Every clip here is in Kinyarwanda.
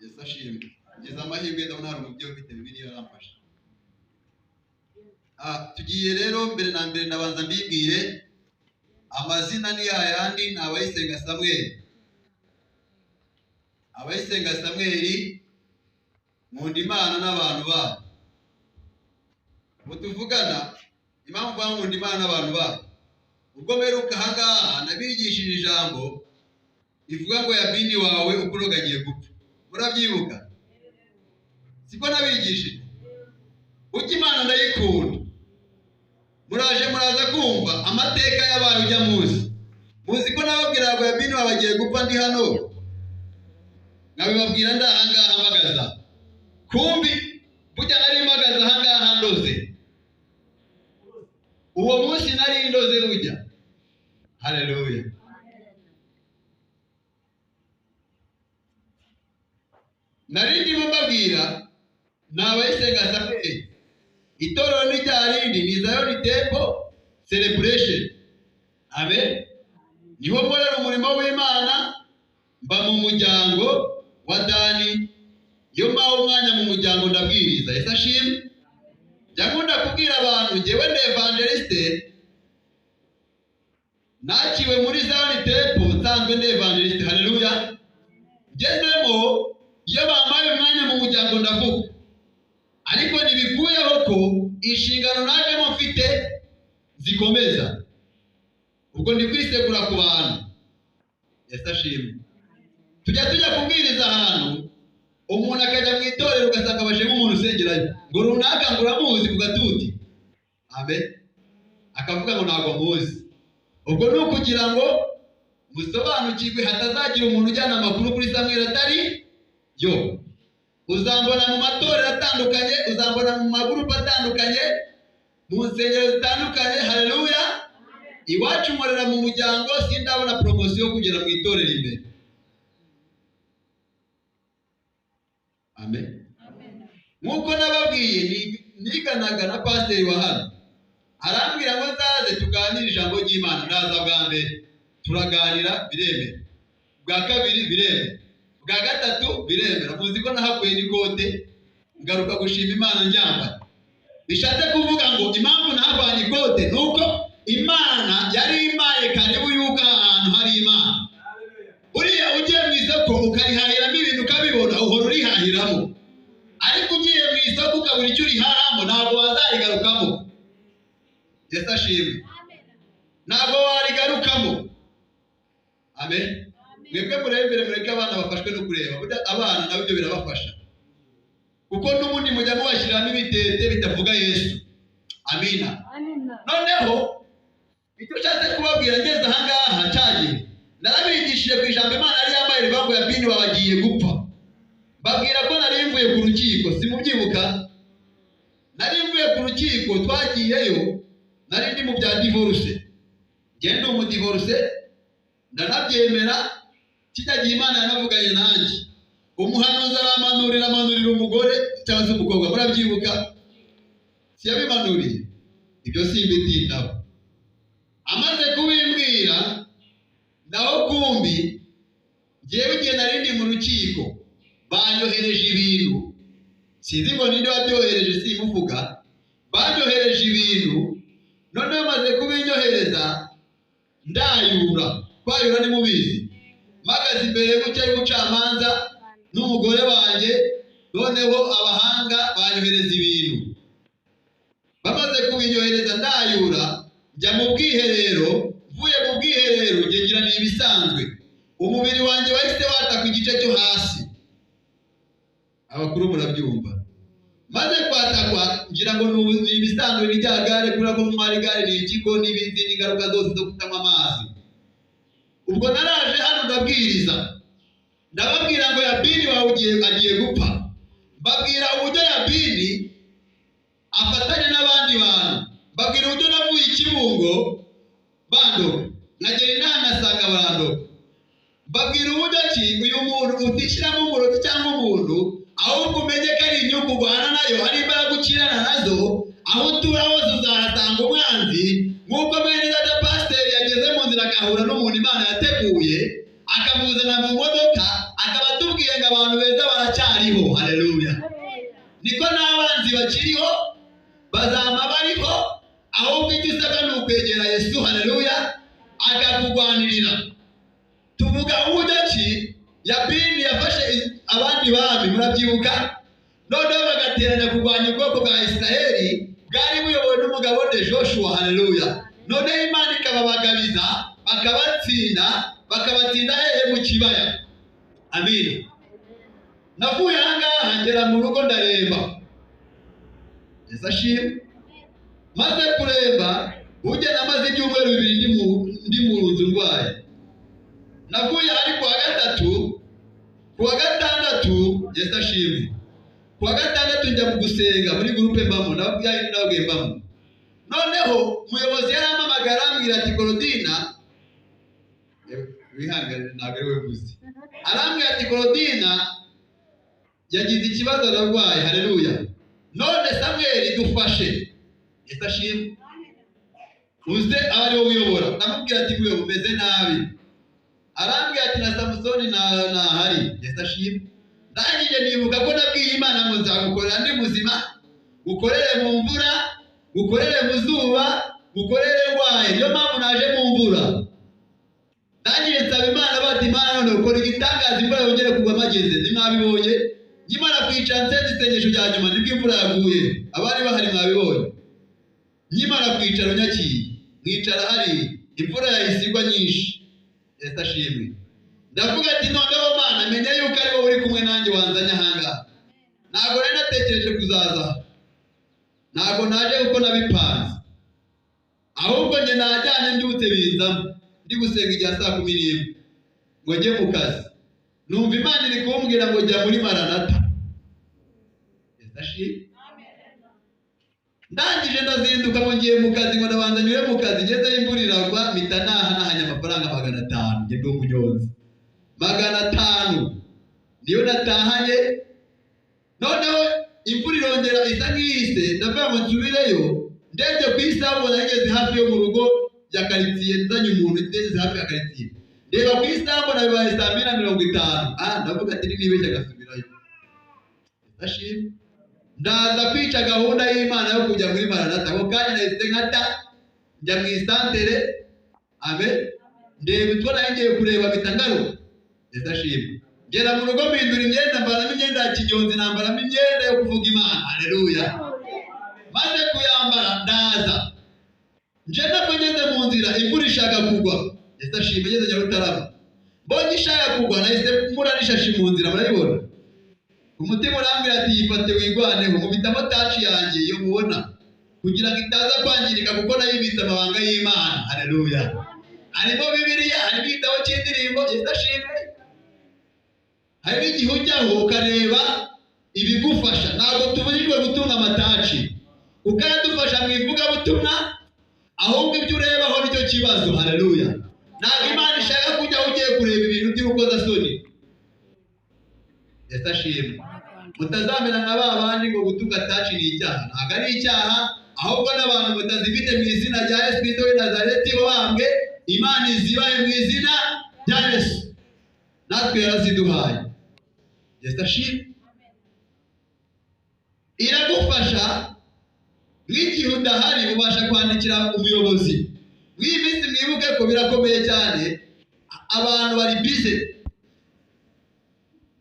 Yesu ashimwe. Ngeze amahirwe ndabona hari umubyeyi ufite Bibiliya aramfasha. Tugiye rero mbere na mbere ndabanza mbibwire amazina ni yayandi, ni Abayisenga Samuel. Abayisenga Samuel, nkunda Imana n'abantu bayo. Mutuvugana impamvu nkunda Imana n'abantu bayo. Ubwo mperuka aha ngaha nabigishije ijambo rivuga ngo Yabini wawe ukuroga agiye gupfa. Murabyibuka? Siko nabigishije? Ujya Imana ndayikunda. Muraje muraza kumva amateka y'abantu ujya muzi. Muzi ko nababwira ngo Yabini wawe agiye gupfa ndi hano. Nabibabwira ndi aha ngaha mpagaza. Kumbi burya nari mpagaze aha ngaha ndoze. Uwo munsi nari ndoze burya. Haleluya. Nari ndimo mbabwira ni Abayisenga Samuel. Itorero ni rya rindi, ni Zion Temple Celebration. Amen. Niho nkorera umurimo w'Imana, mba mu muryango wa Dani. Iyo mpawe umwanya mu muryango ndabwiriza. Yesu ashimwe. Njya nkunda kubwira abantu njyewe ndi evangeliste, nakiwe muri Zion Temple nsanzwe ndi evangeliste. Haleluya. Ngezemo iyo bampaye umwanya mu muryango ndavuga, ariko ntibikuyeho ko inshingano najemo mfite zikomeza. Ubwo ndi kwisegura ku bantu. Yesu ashimwe. Tujya kubwiriza ahantu umuntu akajya mu itorero ugasanga bajemo umuntu usengerayo ngo runaka ngo uramuzi ku gatuti. Amen. Akavuga ngo ntabwo muzi. Ubwo ni ukugira ngo musobanukirwe hatazagira umuntu ujyana amakuru kuri Samuel atari yo. Uzambona mu matorero atandukanye, uzambona mu magurupe atandukanye, mu nsengero zitandukanye. Haleluya. Iwacu nkorera mu muryango, sindabona poromosiyo yo kugera mu itorero imbere. Amen. Nkuko nababwiye niganaga na pasiteri wa hano, arambwira ngo nzaze tuganire ijambo ry'Imana. Ndaza bwa mbere turaganira biremera, bwa kabiri biremera, bwa gatatu biremera. Muzi ko nahakuye n'ikote ngaruka gushima Imana njyambaye. Bishatse kuvuga ngo impamvu nahavanye ikote nuko Imana yari impaye karibu yuko ahantu hari Imana. Uriya ugiye mu isoko ukarihahiramo ibintu ukabibona, uhora urihahiramo. Ariko ugiye mu isoko ukabura icyo urihahamo, ntabwo wazarigarukamo. Yesu ashimwe. Ntabwo warigarukamo. Amen. Mwebwe murebe imbere, mureke abana bafashwe no kureba. Burya abana nabo ibyo birabafasha, kuko n'ubundi mujya mubashyiramo ibitete bitavuga Yesu. Amina. Noneho icyo nshatse kubabwira ngeze aha ngaha cyagiye, narabigishije ku ijambo Imana yari yambaye rivuga ngo Yabini wawe agiye gupfa. Mbabwira ko nari mvuye ku rukiko, simubyibuka? Nari mvuye ku rukiko, twagiyeyo, nari ndi mu bya divorce. Njye ndi umudivorce, ndanabyemera. Kijya gihe Imana yanavuganye nanjye, umuhanuzi aramanurira, amanurira umugore cyangwa se umukobwa, murabyibuka? Siyabimanuriye, ibyo simbitindaho. Amaze kubimbwira, naho kumbi njyewe igihe nari ndi mu rukiko banyohereje ibintu, sinzi ngo ninde wabyohereje simuvuga, banyohereje ibintu. Noneho maze kubinyohereza ndayura, kwayura ni mubizi, mpagaze imbere gutya y'ubucamanza n'umugore wanjye. Noneho abahanga banyohereza ibintu, bamaze kubinyohereza ndayura, njya mu bwiherero. Mvuye mu bwiherero njye ngira ni ibisanzwe, umubiri wanjye wahise wataka igice cyo hasi. Abakuru murabyumva. Maze kwatakwa ngira ngo ni ibisanzwe, ni rya gare, kubera ko ntwara igare ni impyiko n'ibindi n'ingaruka zose zo kutanywa amazi. Ubwo naraje hano ndabwiriza, ndababwira ngo Yabini wawe agiye gupfa. Mbabwira uburyo Yabini afatanya n'abandi bantu, mbabwira uburyo navuye i Kibungo bandoga, nkagera inaha nkasanga barandoga. Mbabwira uburyo ki uyu muntu utishyiramo umurozi cyangwa umuntu, ahubwo umenye ko ari inyungu urwana nayo, ari imbaraga ukirana nazo, aho utura hose uzahasanga umwanzi. Nk'uko mwene data pasiteri yageze mu nzira agahura n'umuntu Imana yateguye, akamuzana mu modoka, akaba atubwiye ngo abantu beza baracyariho. Haleluya. Niko n'abanzi bakiriho, bazama bariho, ahubwo icyo usabwa ni ukwegera Yesu. Haleluya, akakugwanirira. Tuvuga uburyo ki Yabini yafashe abandi bami, murabyibuka, noneho bagateranya kurwanya ubwoko bwa Isiraheli bwari buyobowe n'umugabo de Joshua. Haleluya. Noneho Imana ikababagabiza, bakabatsinda, bakabatsinda hehe? Mu kibaya. Amina. Navuye aha ngaha ngera mu rugo ndaremba. Yesu ashimwe. Maze kuremba, burya namaze ibyumweru 2 ndi mu nzu ndwaye. Navuye ari kuwa gatatu, kuwa gatandatu, Yesu ashimwe. Kuwa gatandatu njya mu gusenga muri groupe mbamo, nabwiye mbamo. Noneho umuyobozi yarampamagara arambwira ati Korodina, wihangane ntabwo ari we gusa. Arambwira ati Korodina yagize ikibazo ararwaye. Haleluya. None Samuel dufashe. Yesu ashimwe. Uze aba ari wowe uyobora. Ndamubwira ati muyobo umeze nabi. Arambwira ati na Samusoni ntahari. Yesu ashimwe. Ndangije nibuka ko nabwiye Imana ngo nzagukorera ndi muzima, gukorere mu mvura, gukorere mu zuba, gukorere ndwaye. Niyo mpamvu naje mu mvura. Ndangije nsaba Imana bati Imana none ukora igitangaza imvura yongere kugwa mageze. Ntimwabibonye? Nkimara kwicara nsenze isengesho rya nyuma nibwo imvura yaguye. Abari bahari mwabibonye. Nkimara kwicara unyakiye, mwicara hari imvura yahise igwa nyinshi. Yesu ashimwe. Ndavuga ati noneho Mana menya yuko ari wowe uri kumwe nanjye wanzanye aha ngaha. Ntabwo nari natekereje kuzaza, ntabwo naje kuko nabipanze, ahubwo njye najyanye mbyutse bizamo ndi gusenga igihe saa 11 ngo njye mu kazi. Numva Imana iri kumbwira ngo jya muri Maranata. Yesu ashimwe. Ndangije ndazinduka ngo ngiye mu kazi, ngo ndabanza nyure mu kazi, ngezeyo imvura iragwa mpita naha nahanye amafaranga 500. Njye ndi umunyonzi. 500 niyo natahanye. Noneho imvura irongera isa nk'ihise, ndavuga ngo nsubireyo. Ndebye ku isaha mbona ngeze hafi yo mu rugo ya karitsiye, nzanye umuntu ngeze hafi ya karitsiye, ndeba ku isaha mbona bibaye saa 2:50. Ndavuga ati nibeshya agasubirayo. Ndashima. Ndaza kwica gahunda y'Imana yo kujya muri Maranata. Ako kanya nahise nkata njya mu isantere. Amen. Ndeba utwo nari ngiye kureba mpita ngaruka. Yesu ashimwe. Ngera mu rugo mpindura imyenda, mbaramo imyenda ya kinyonzi, nambaramo imyenda yo kuvuga Imana. Haleluya. Maze kuyambara ndaza. Nje nabwo ngeze mu nzira imvura ishaka kugwa. Yesu ashimwe. Ngeze Nyarutarama mbonye ishaka kugwa, nahise mbura n'ishashi mu nzira, murayibona. Umutima urambwira ati yifate wigwaneho. Nkubitamo taci yanjye iyo mubona kugira ngo itaza kwangirika, kuko nayibitse amabanga y'Imana. Haleluya. Harimo Bibiliya, harimo igitabo cy'indirimbo. Yesu ashimwe. Hari n'igihe ujyaho ukareba ibigufasha. Ntabwo tubujijwe gutunga amataci, kuko aradufasha mu ivugabutumwa, ahubwo ibyo urebaho nicyo kibazo. Haleluya. Ntabwo Imana ishaka kujya ugiye kureba ibintu by'urukozasoni. Yesu ashimwe. Mutazamera nka ba bandi ngo gutunga taci ni icyaha. Ntabwo ari icyaha, ahubwo n'abantu mutazifite mu izina rya Yesu Kristo w'i Nazareti wabambwe, Imana izibahe mu izina rya Yesu. Natwe yaraziduhaye. Yesu ashimwe. Iragufasha nk'igihe udahari ubasha kwandikira umuyobozi. Mw'iyi minsi mwibuke ko birakomeye cyane, abantu bari bize.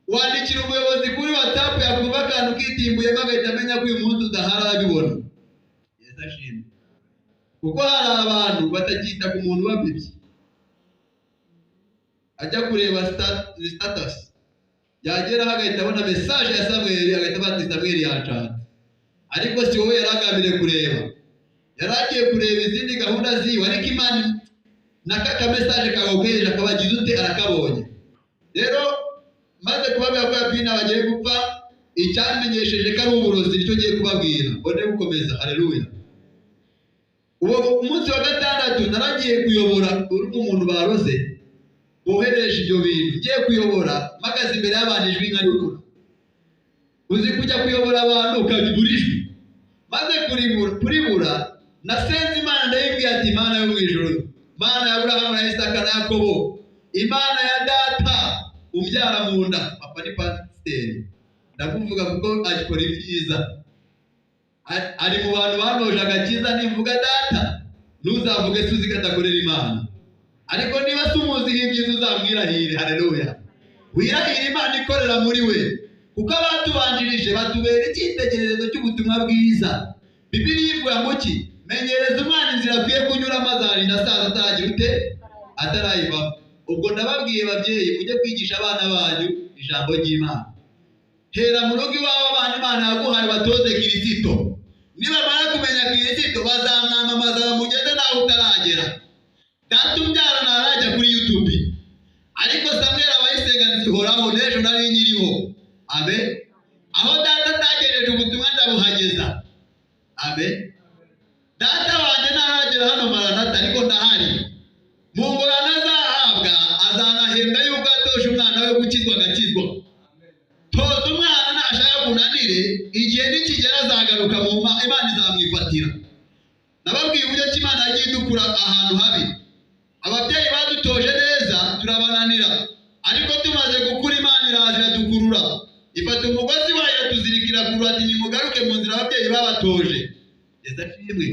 Wandikira umuyobozi kuri WhatsApp yakumva akantu kitimbuyemo agahita amenya ko uyu munsi udahari, arabibona. Yesu ashimwe. Kuko hari abantu batakita ku muntu ubabibye. Ajya kureba status, yageraho agahita abona message ya Samuel, agahita avuga ati Samuel yanshatse. Ariko si wowe yaragambiriye kureba, yari agiye kureba izindi gahunda ziwe, ariko Imana n'aka message kagokeje akabagize ute arakabonye. Rero maze kubabwira ko Yabina bagiye gupfa, icyamenyesheje ko ari uburozi nicyo ngiye kubabwira. Mbone gukomeza. Haleluya. Uwo munsi wa gatandatu naragiye kuyobora umuntu baroze bohereje ibyo bintu. Ngiye kuyobora mpagaze imbere y'abantu ijwi nkaribura. Uzi kujya kuyobora abantu ukabura ijwi. Maze kuribura nasenze Imana ndayibwira ati Imana yo mu ijuru, Imana ya Aburahamu na Isaka na Yakobo, Imana ya data, umbyara mu nda, papa ni pasiteri, ndamuvuga kuko akora ibyiza, ari mu bantu banoje agakiza. Nimvuga data ntuzavuge suzi ko adakorera Imana, ariko niba sumuziho ibyiza uzamwirahire. Haleluya, wirahire Imana ikorera muri we, kuko abatubanjirije batubera icyitegererezo cy'ubutumwa bwiza. Bibiliya ivuga ngo ki? Menyereza umwana inzira akwiye kunyuramo, azarinda asaza ataragira ute, atarayivamo. Ubwo ndababwiye babyeyi, mujye kwigisha abana banyu ijambo ry'Imana. Hera mu rugo iwawe, abana Imana yaguhaye batoze Kirisito. Nibamara kumenya Kirisito bazamwamamaza bamugeze naho utaragera. Data umbyara ntarajya kuri YouTube, ariko Samuel Abayisenga nzihoraho, n'ejo nari nkiriho. Amen. Aho data atagejeje ubutumwa ndabuhageza. Amen. Data wanjye ntaragera hano Maranatha, ariko ndahari. Mu ngorane azahabwa azanahembwa yuko yatoje umwana we gukizwa agakizwa. Toza umwana nashaka kunanire, igihe nikigera azagaruka mu Imana izamwifatira. Nababwiye uburyo ki Imana yagiye idukura ahantu habi. Ababyeyi badutoje neza turabananira, ariko tumaze gukura Imana iraza iradukurura, ifata umugozi wayo iratuzirikira kurura, ati nimugaruke mu nzira ababyeyi babatoje. Yesu ashimwe.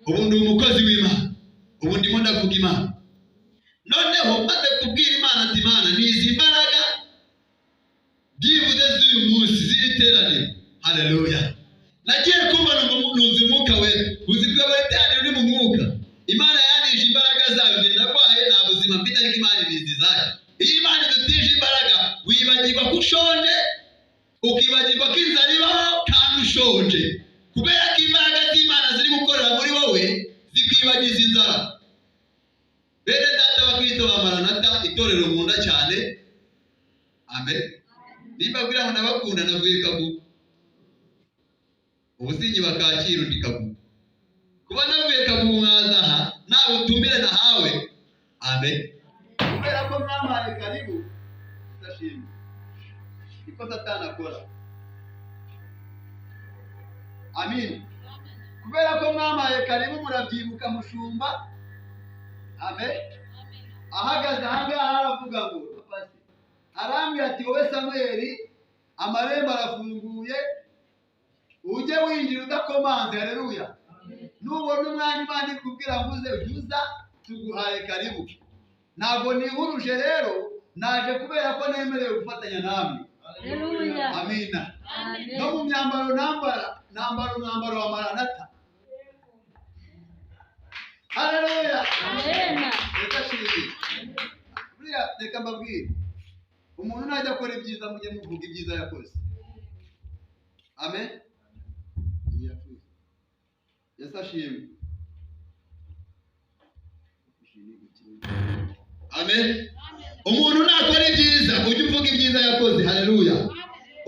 Ubu ndi umukozi w'Imana, ubu ndimo ndavuga Imana. Noneho maze kubwira Imana ati Imana, ni izi mbaraga byibuze z'uyu munsi z'iri teraniro. Haleluya. Nagiye kumva nuzuye umwuka wera. Uzi kuyobora iteraniro uri mu mwuka. Imana yanije imbaraga zayo, njye ndarwaye nta buzima mfite, ariko Imana ibizi zayo. Iyo Imana idutije imbaraga, wibagirwa ko ushonje, ukibagirwa ko inzara ibaho kandi ushonje. Kubera ko imbaraga z'Imana ziri gukorera muri wowe, zikwibagiza inzara. Bene data abakristo ba Maranatha, itorero nkunda cyane. Amen. Nimba mbwira ngo ndabakunda, navuye Kagugu. Ubu sinkiba Kacyiru, ndi Kagugu. Kuba navuye Kagugu nkaza aha nta butumire nahawe. Amen. Kubera ko mwampaye karibu, ndashimye. Niko Satani akora. Amin. Kubera ko mwampaye karibu, murabyibuka mushumba. Amen. Ahagaze aha ngaha aravuga ngo, arambwira ati wowe Samuel, amarembo arafunguye, ujye winjira udakomanze. Haleluya. Nubona umwanya Imana ikubwira ngo uze, ujye uza, tuguhaye karibu. Ntabwo nihuruje rero, naje kubera ko nemerewe gufatanya namwe. Haleluya. Amina. No mu myambaro nambara, nambara umwambaro wa Maranatha. Haleluya. Amen. Reka shimwe. Buriya reka mbabwire, umuntu najya akora ibyiza mujye muvuga ibyiza yakoze. Amen. Yesu ashimwe. Amen. Umuntu nakora ibyiza ujye uvuga ibyiza yakoze. Haleluya.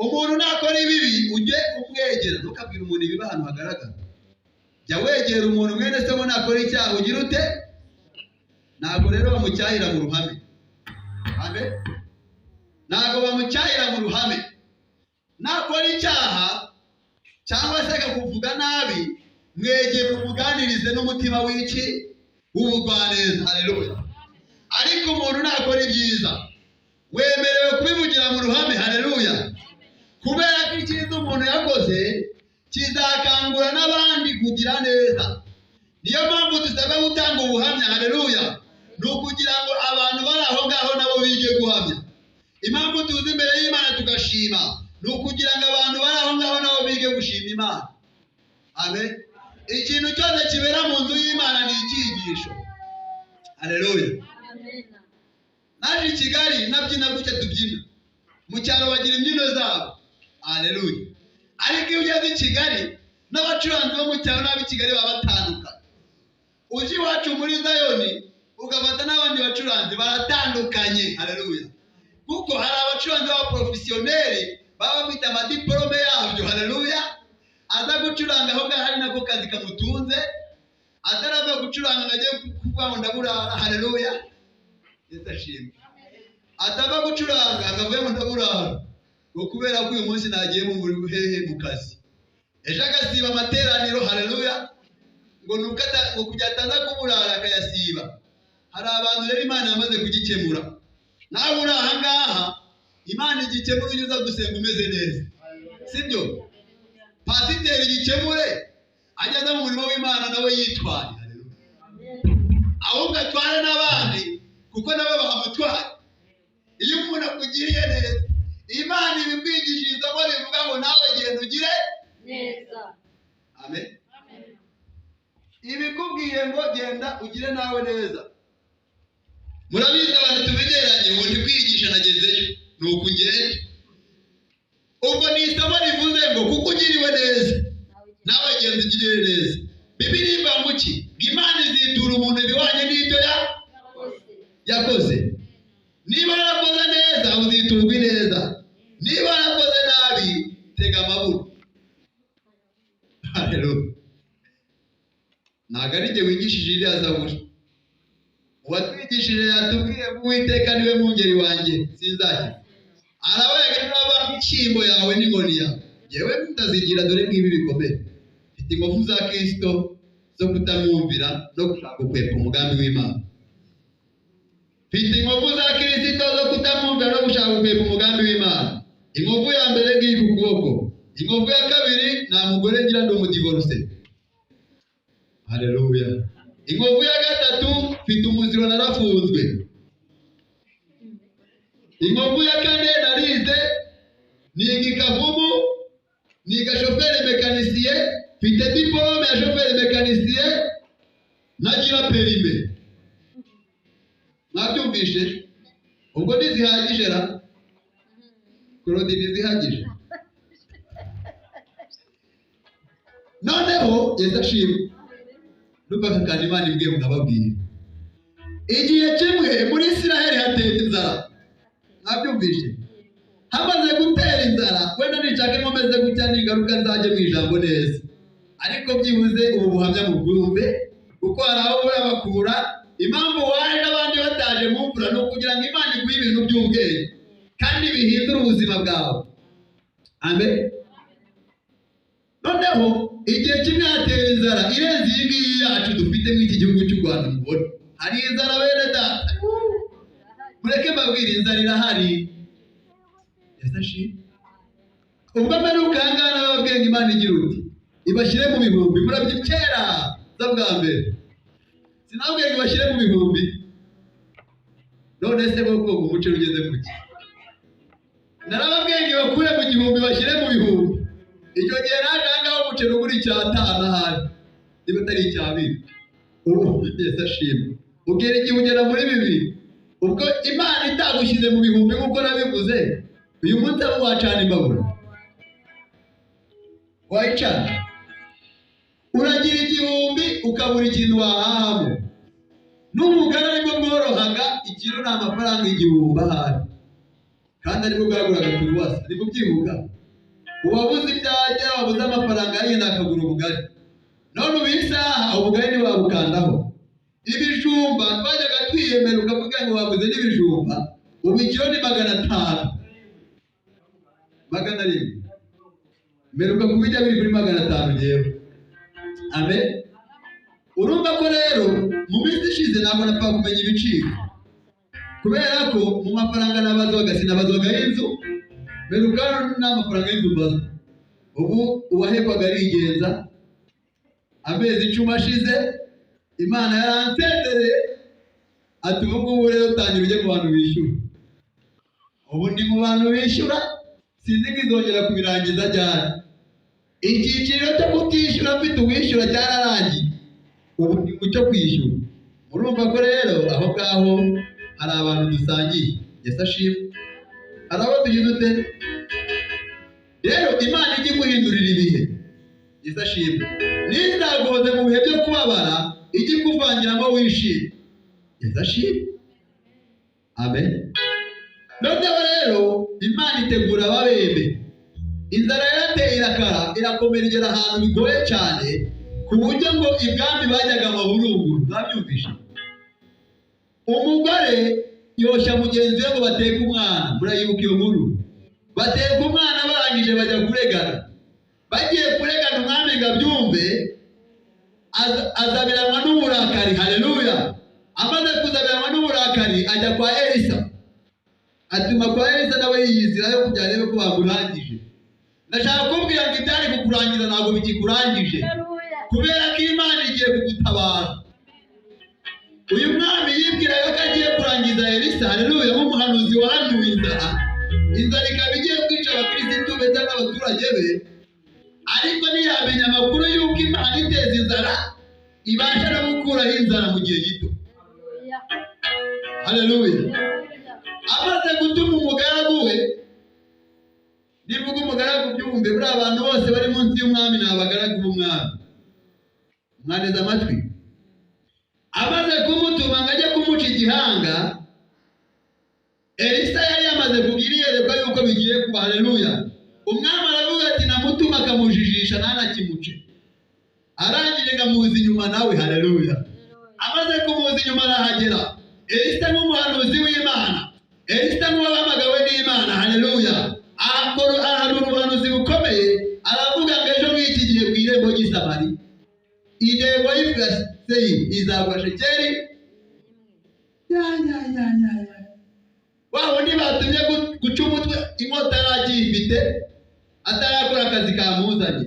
Umuntu nakora ibibi ujye umwegera, ntukabwire umuntu ibiba ahantu hagaragara. Jya wegera umuntu mwene se ngo nakora icyaha ugira ute? Ntabwo rero bamucyahira mu ruhame. Amen. Ntabwo bamucyahira mu ruhame. Nakora icyaha cyangwa se akakuvuga nabi, mwegera umuganirize n'umutima w'iki? W'ubugwaneza. Haleluya. Ariko umuntu nakora ibyiza wemerewe kubivugira mu ruhame. Haleluya. Kubera ko icyiza umuntu yakoze kizakangura n'abandi kugira neza. Niyo mpamvu dusabwa gutanga ubuhamya. Haleluya. Ni ukugira ngo abantu bari aho ngaho nabo bige guhamya. Impamvu tuzi imbere y'Imana tugashima ni ukugira ngo abantu bari aho ngaho nabo bige gushima Imana. Amen. Ikintu cyose kibera mu nzu y'Imana ni icyigisho. Haleluya. Naje i Kigali nabyina gutya tubyina. Mu cyaro bagira imbyino zabo. Haleluya. Ariko iyo ugeze i Kigali n'abacuranzi bo mu cyaro n'ab'i Kigali baba batandukanye. Uje iwacu muri Zayoni ugafata n'abandi bacuranzi baratandukanye. Haleluya. Kuko hari abacuranzi b'abaporofesiyoneri baba bafite amadiporome yabyo. Haleluya. Aza gucuranga aho ngaho ari nako kazi kamutunze, atarava gucuranga ngo ajye kuvuga ngo ndaburara. Haleluya. Yesu ashimwe. Atava gucuranga ngo avuye ngo ndaburara, ngo kubera ko uyu munsi nagiye mu hehe mu kazi, ejo agasiba amateraniro. Haleluya. Ngo nuko ngo kujya ataza kuburara akayasiba. Hari abantu rero Imana yamaze kugikemura. Nawe uri aha ngaha Imana igikemura ujye uza gusenga umeze neza, sibyo? Pasiteri igikemure ajya aza mu murimo w'Imana nawe yitwaye, ahubwo atware n'abandi kuko nabo bahamutwaye. Iyo umuntu akugiriye neza, Imana ibikwigishiriza ko bivuga ngo nawe genda ugire neza. Amen. Ibikubwiye ngo genda ugire nawe neza. Murabizi abantu tumenyeranye, ubu ndi kwigisha nagezeyo ni uku ngenda. Ubwo ni isomo rivuze ngo kuko ugiriwe neza nawe genda ugirire neza. Bibiliya ivuga ngo iki? Ngo Imana izitura umuntu ibihwanye n'ibyo yakoze. Niba warakoze neza uziturwa ineza, niba warakoze nabi tega amaburo. Haleluya. Ntabwo ari jye wigishije iriya zaburi, uwatwigishije yatubwiye ngo Uwiteka niwe mwungeri wanjye sinzajya. Arabaye niba inshyimbo yawe n'inkoni yawe, yewe ndazigira dore ngibi bikomeye. Mfite inkovu za Kristo zo kutamwumvira no gushaka gukwepa umugambi w'Imana. Mfite inkovu za Kristo zo kutamwumvira no gushaka gukwepa umugambi w'Imana. Inkovu ya mbere ngiyi ku kuboko, inkovu ya kabiri nta mugore ngira ndi umudivorce. Haleluya. Inkovu ya gatatu mfite umuziro narafunzwe. Inkovu ya kane narize niga ikavumu, niga shoferi mekanisiye, mfite diplome ya shoferi mekanisiye, nagira perime. Mwabyumvishe? Ubwo ntizihagije ra? Claude ntizihagije. Noneho Yesu ashimwe. Numva akakana Imana imbwiye ngo ndababwire. Igihe kimwe muri Isiraheli hatera inzara. Mwabyumvishe? Hamaze gutera inzara, wenda nishake nkomeze gutya n'ingaruka nzajye mu ijambo neza. Ariko byibuze ubu buhamya mubwumve, kuko hari aho burabakura. Impamvu waje n'abandi bataje mu mvura ni ukugira ngo Imana iguhe ibintu by'ubwenge kandi bihindure ubuzima bwawe. Amen. Noneho igihe kimwe hatera inzara irenze iyi ngiyi yacu dufite muri iki gihugu cy'u Rwanda mubona. Hari inzara bene data. Mureke mbabwire, inzara irahari. Yesu ashimwe. Ubwo mperuka aha ngaha nababwiye ngo Imana igira uti ibashyire mu bihumbi. Murabye kera za bwa mbere sinababwiye ngo ibashyire mu bihumbi. None se koko umuceri ugeze ku ki? Narababwiye ngo ibakure mu gihumbi bashyire mu bihumbi. Icyo gihe naje aha ngaha umuceri ugura icyatanu ahari, niba atari icyabiri. Ubu Yesu ashimwe. Ugera igihe ugera muri bibiri. Ubwo Imana itagushyize mu bihumbi nk'uko nabivuze, uyu munsi abo wacana imbabura wayicana. Uragira igihumbi ukabura ikintu wahahamo. N'umugara aribwo bworohaga, ikiro ni amafaranga igihumbi ahari, kandi aribwo bwaguraga turuwasi. Ni kubyibuka? Uwabuze ibyajya, wabuze amafaranga yagenda akagura ubugari. None ubu isaha ubugari ntiwabukandaho. Ibijumba twajyaga twiyemera ukavuga ngo wabuze n'ibijumba, ubu ikiro ni 500, 700. Mperuka kubijya biri kuri 500 ngewe. Amen. Urumva ko rero mu minsi ishize ntabwo napfa kumenya ibiciro, kubera ko mu mafaranga nabazwaga sinabazwaga y'inzu. Mperuka nta mafaranga y'inzu mbaza. Ubu uwahekwaga arigenza. Amezi 10 ashize Imana yaransendereye ati ubu ngubu rero tangira ujye mu bantu bishyura. Ubu ndi mu bantu bishyura, sinzi ngo izongera kubirangiza ryari. Icyiciro cyo kutishyura mfite uwishyura cyararangiye, ubu ndi mu cyo kwishyura. Murumva ko rero aho ngaho hari abantu dusangiye. Yesu ashimwe. Hari abo tugize ute? Rero Imana ijya iguhindurira ibihe. Yesu ashimwe. Ntizaguhoze mu bihe byo kubabara, ijye ikuvangiramo wishimye. Yesu ashimwe. Amen. Noneho rero Imana itegura ababembe. Inzara yarateye irakara irakomera igera ahantu bigoye cyane, ku buryo ngo ibwami bajyaga amahurunguru. Mwabyumvishe? Umugore yoshya mugenzi we ngo bateke umwana. Murayibuka iyo nkuru? Bateka umwana barangije bajya kuregana. Bagiye kuregana umwami ngo abyumve, azabiranwa n'uburakari. Haleluya. Amaze kuzabiranwa n'uburakari ajya kwa Elisa. Atuma kwa Elisa, nawe yiyizirayo kugira arebe ko bamurangije. Ndashaka kukubwira ngo ibyari kukurangiza ntabwo bikikurangije, Haleluya. kubera ko Imana igiye kugutabara. Uyu mwami yibwiraga ko agiye kurangiza Elisa, haleluya, nk'umuhanuzi wahanuye inzara, inzara ikaba igiye kwica abakirisitu be cyangwa abaturage be, ariko ntiyamenya amakuru y'uko Imana iteza inzara ibasha no gukuraho inzara mu gihe gito. Haleluya. Haleluya. Haleluya. Amaze gutuma umugaragu we, nivuga umugaragu byumve, buriya abantu bose bari munsi y'umwami ni abagaragu b'umwami, mwaneze amatwi. Amaze kumutuma ngo ajye kumuca igihanga, Elisa yari yamaze kugira iyerekwa yuko bigiye kuba. Haleluya. Umwami aravuga ati namutuma akamujijisha ntanakimuce, arangije ngo amuzi inyuma nawe. Haleluya. Amaze kumuza inyuma arahagera. Elisa nk'umuhanuzi w'Imana, Elisa nk'uwahamagawe n'Imana, haleluya, akora ahanura ubuhanuzi bukomeye, aravuga ngo ejo nk'iki gihe ku irembo ry'i Samari intego y'ifu seyi izagwa shekeli ya ya ya ya ya. Wa wundi batumye guca umutwe inkota yarakiyifite, atarakora akazi kamuzanye.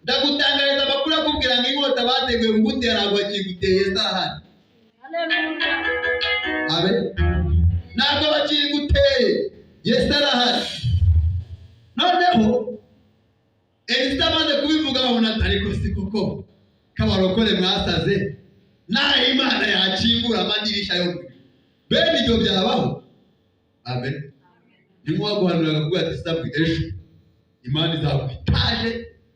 Ndagutangariza amakuru akubwira ngo inkota bateguye kugutera ntabwo bakiguteye sahani. Haleluya. Abe ntabwo bakiguteye, Yesu arahari. Noneho Elisa amaze kubivuga babona ati ariko si koko k'abarokore mwasaze, naho Imana yakingura amadirishya yo mu ijuru bene ibyo byabaho? Amen. Ni nk'uwaguhanura akavuga ati sabwe ejo Imana izaguha itaje,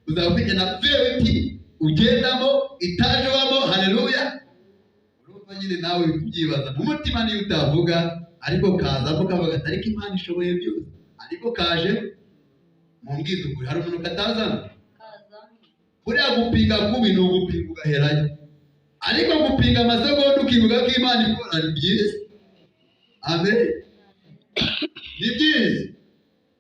uzaba ufite na vewiti ugendamo, itaje ubamo. Haleluya. Urumva nyine nawe kubyibaza mu mutima niyo utavuga, ariko kazamo kavuga ati ariko Imana ishoboye byose, ariko kaje mu mbwizukuri hari umuntu katazana. Kazamo. Buriya gupinga kubi ni ugupinga ugaherayo, ariko gupinga amasegonda ukivuga ko Imana ikora ni byiza. Amen, ni byiza,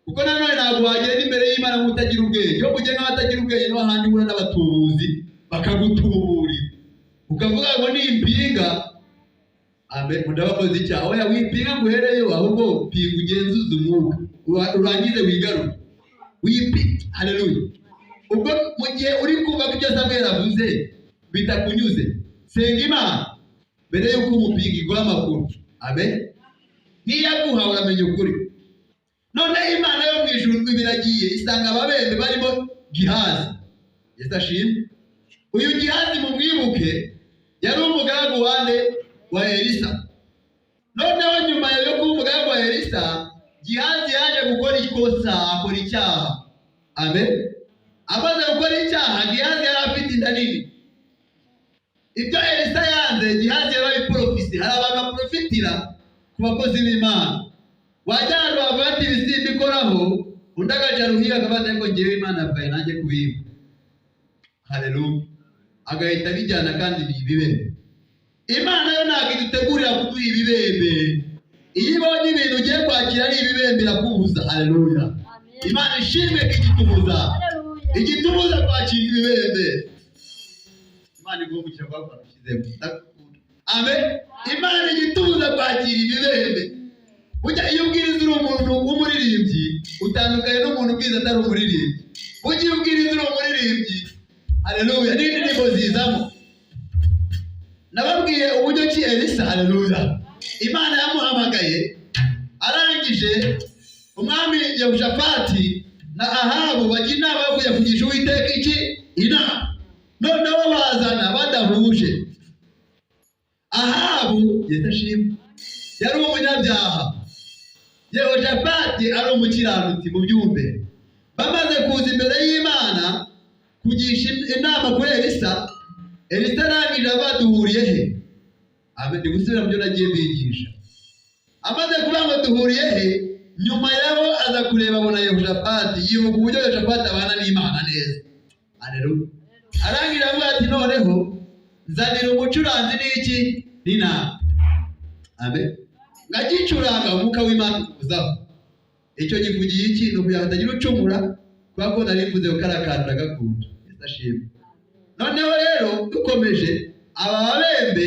kuko nanone ntabwo wagenda imbere y'Imana nk'utagira ubwenge. Iyo mugiye nk'abatagira ubwenge niho handi uhura n'abatubuzi bakagutuburira, ukavuga ngo nimpinga, amen, ndabakoze icyaha. Oya, wipinga ngo uhereyo, ahubwo pinga ugenzuze umwuka, urangize wigarure wipi. Haleluya. Ubwo mu gihe uri kumva ko ibyo Samweli avuze bitakunyuze, senga Imana mbere y'uko umupinga iguha amakuru. Amen. Niyaguha uramenya ukuri. Noneho Imana yo mu ijuru ibiragiye isanga ababembe barimo Gihazi. Yesu ashimwe. Uyu Gihazi mumwibuke yari umugaragu wande? Wa Elisa. Noneho nyuma yo kuba umugaragu wa Elisa, Gihazi yaje gukora ikosa, akora icyaha. Amen. Amaze gukora icyaha, Gihazi yari afite inda nini. Ibyo Elisa yanze, Gihazi yarabiporofise. Hari abantu baporofitira ku bakozi b'Imana, wajya ahantu bavuga ati ibisimba ikoraho, undi agaca ruhiga akavuga ariko ngewe Imana yavugaye nanjye kubimba. Haleluya. Agahita abijyana kandi ni ibibembe. Imana yo ntabwo idutegurira kuduha ibibembe. Iyo ibonye ibintu ugiye kwakira ari ibibembe irakubuza. Haleluya. Amen. Imana ishimwe ko igitubuza, Haleluya. igitubuza kwakira ibibembe. Imana iguhugukira kuba kwarushyizemo. Ndagukunda. Amen. Imana igitubuza kwakira ibibembe. Burya iyo ubwiriza uri umuntu w'umuririmbyi utandukanye n'umuntu ubwiriza atari umuririmbyi. Burya iyo ubwiriza uri umuririmbyi, haleluya, n'indirimbo zizamo. Nababwiye uburyo ki Elisa, haleluya, Imana yamuhamagaye, arangije umwami Yehoshafati na Ahabu bajya inama yo kujya kugisha Uwiteka iki inama. Noneho bazana badahuje. Ahabu, Yesu ashimwe, yari umunyabyaha, Yehoshafati ari umukiranutsi. Mu byumve, bamaze kuza imbere y'Imana kugisha inama kuri Elisa, Elisa arangije abaduhuriye he? Abe ndi gusubira mu byo nagiye mbigisha. Amaze kuvuga ngo duhuriye he, nyuma yaho aza kureba abona Yehoshafati, yibuka uburyo Yehoshafati abana n'Imana neza. Haleluya. Arangije avuga ati noneho nzanira umucuranzi n'iki n'inanga. Amen. Ngagicuranga umwuka w'Imana uzaho. Icyo givugiye iki? Ni ukugira ngo hatagira ucumura, kubera ko nari mvuze ko kariya kantu ndagakunda. Yesu ashimwe. Noneho rero dukomeje, aba babembe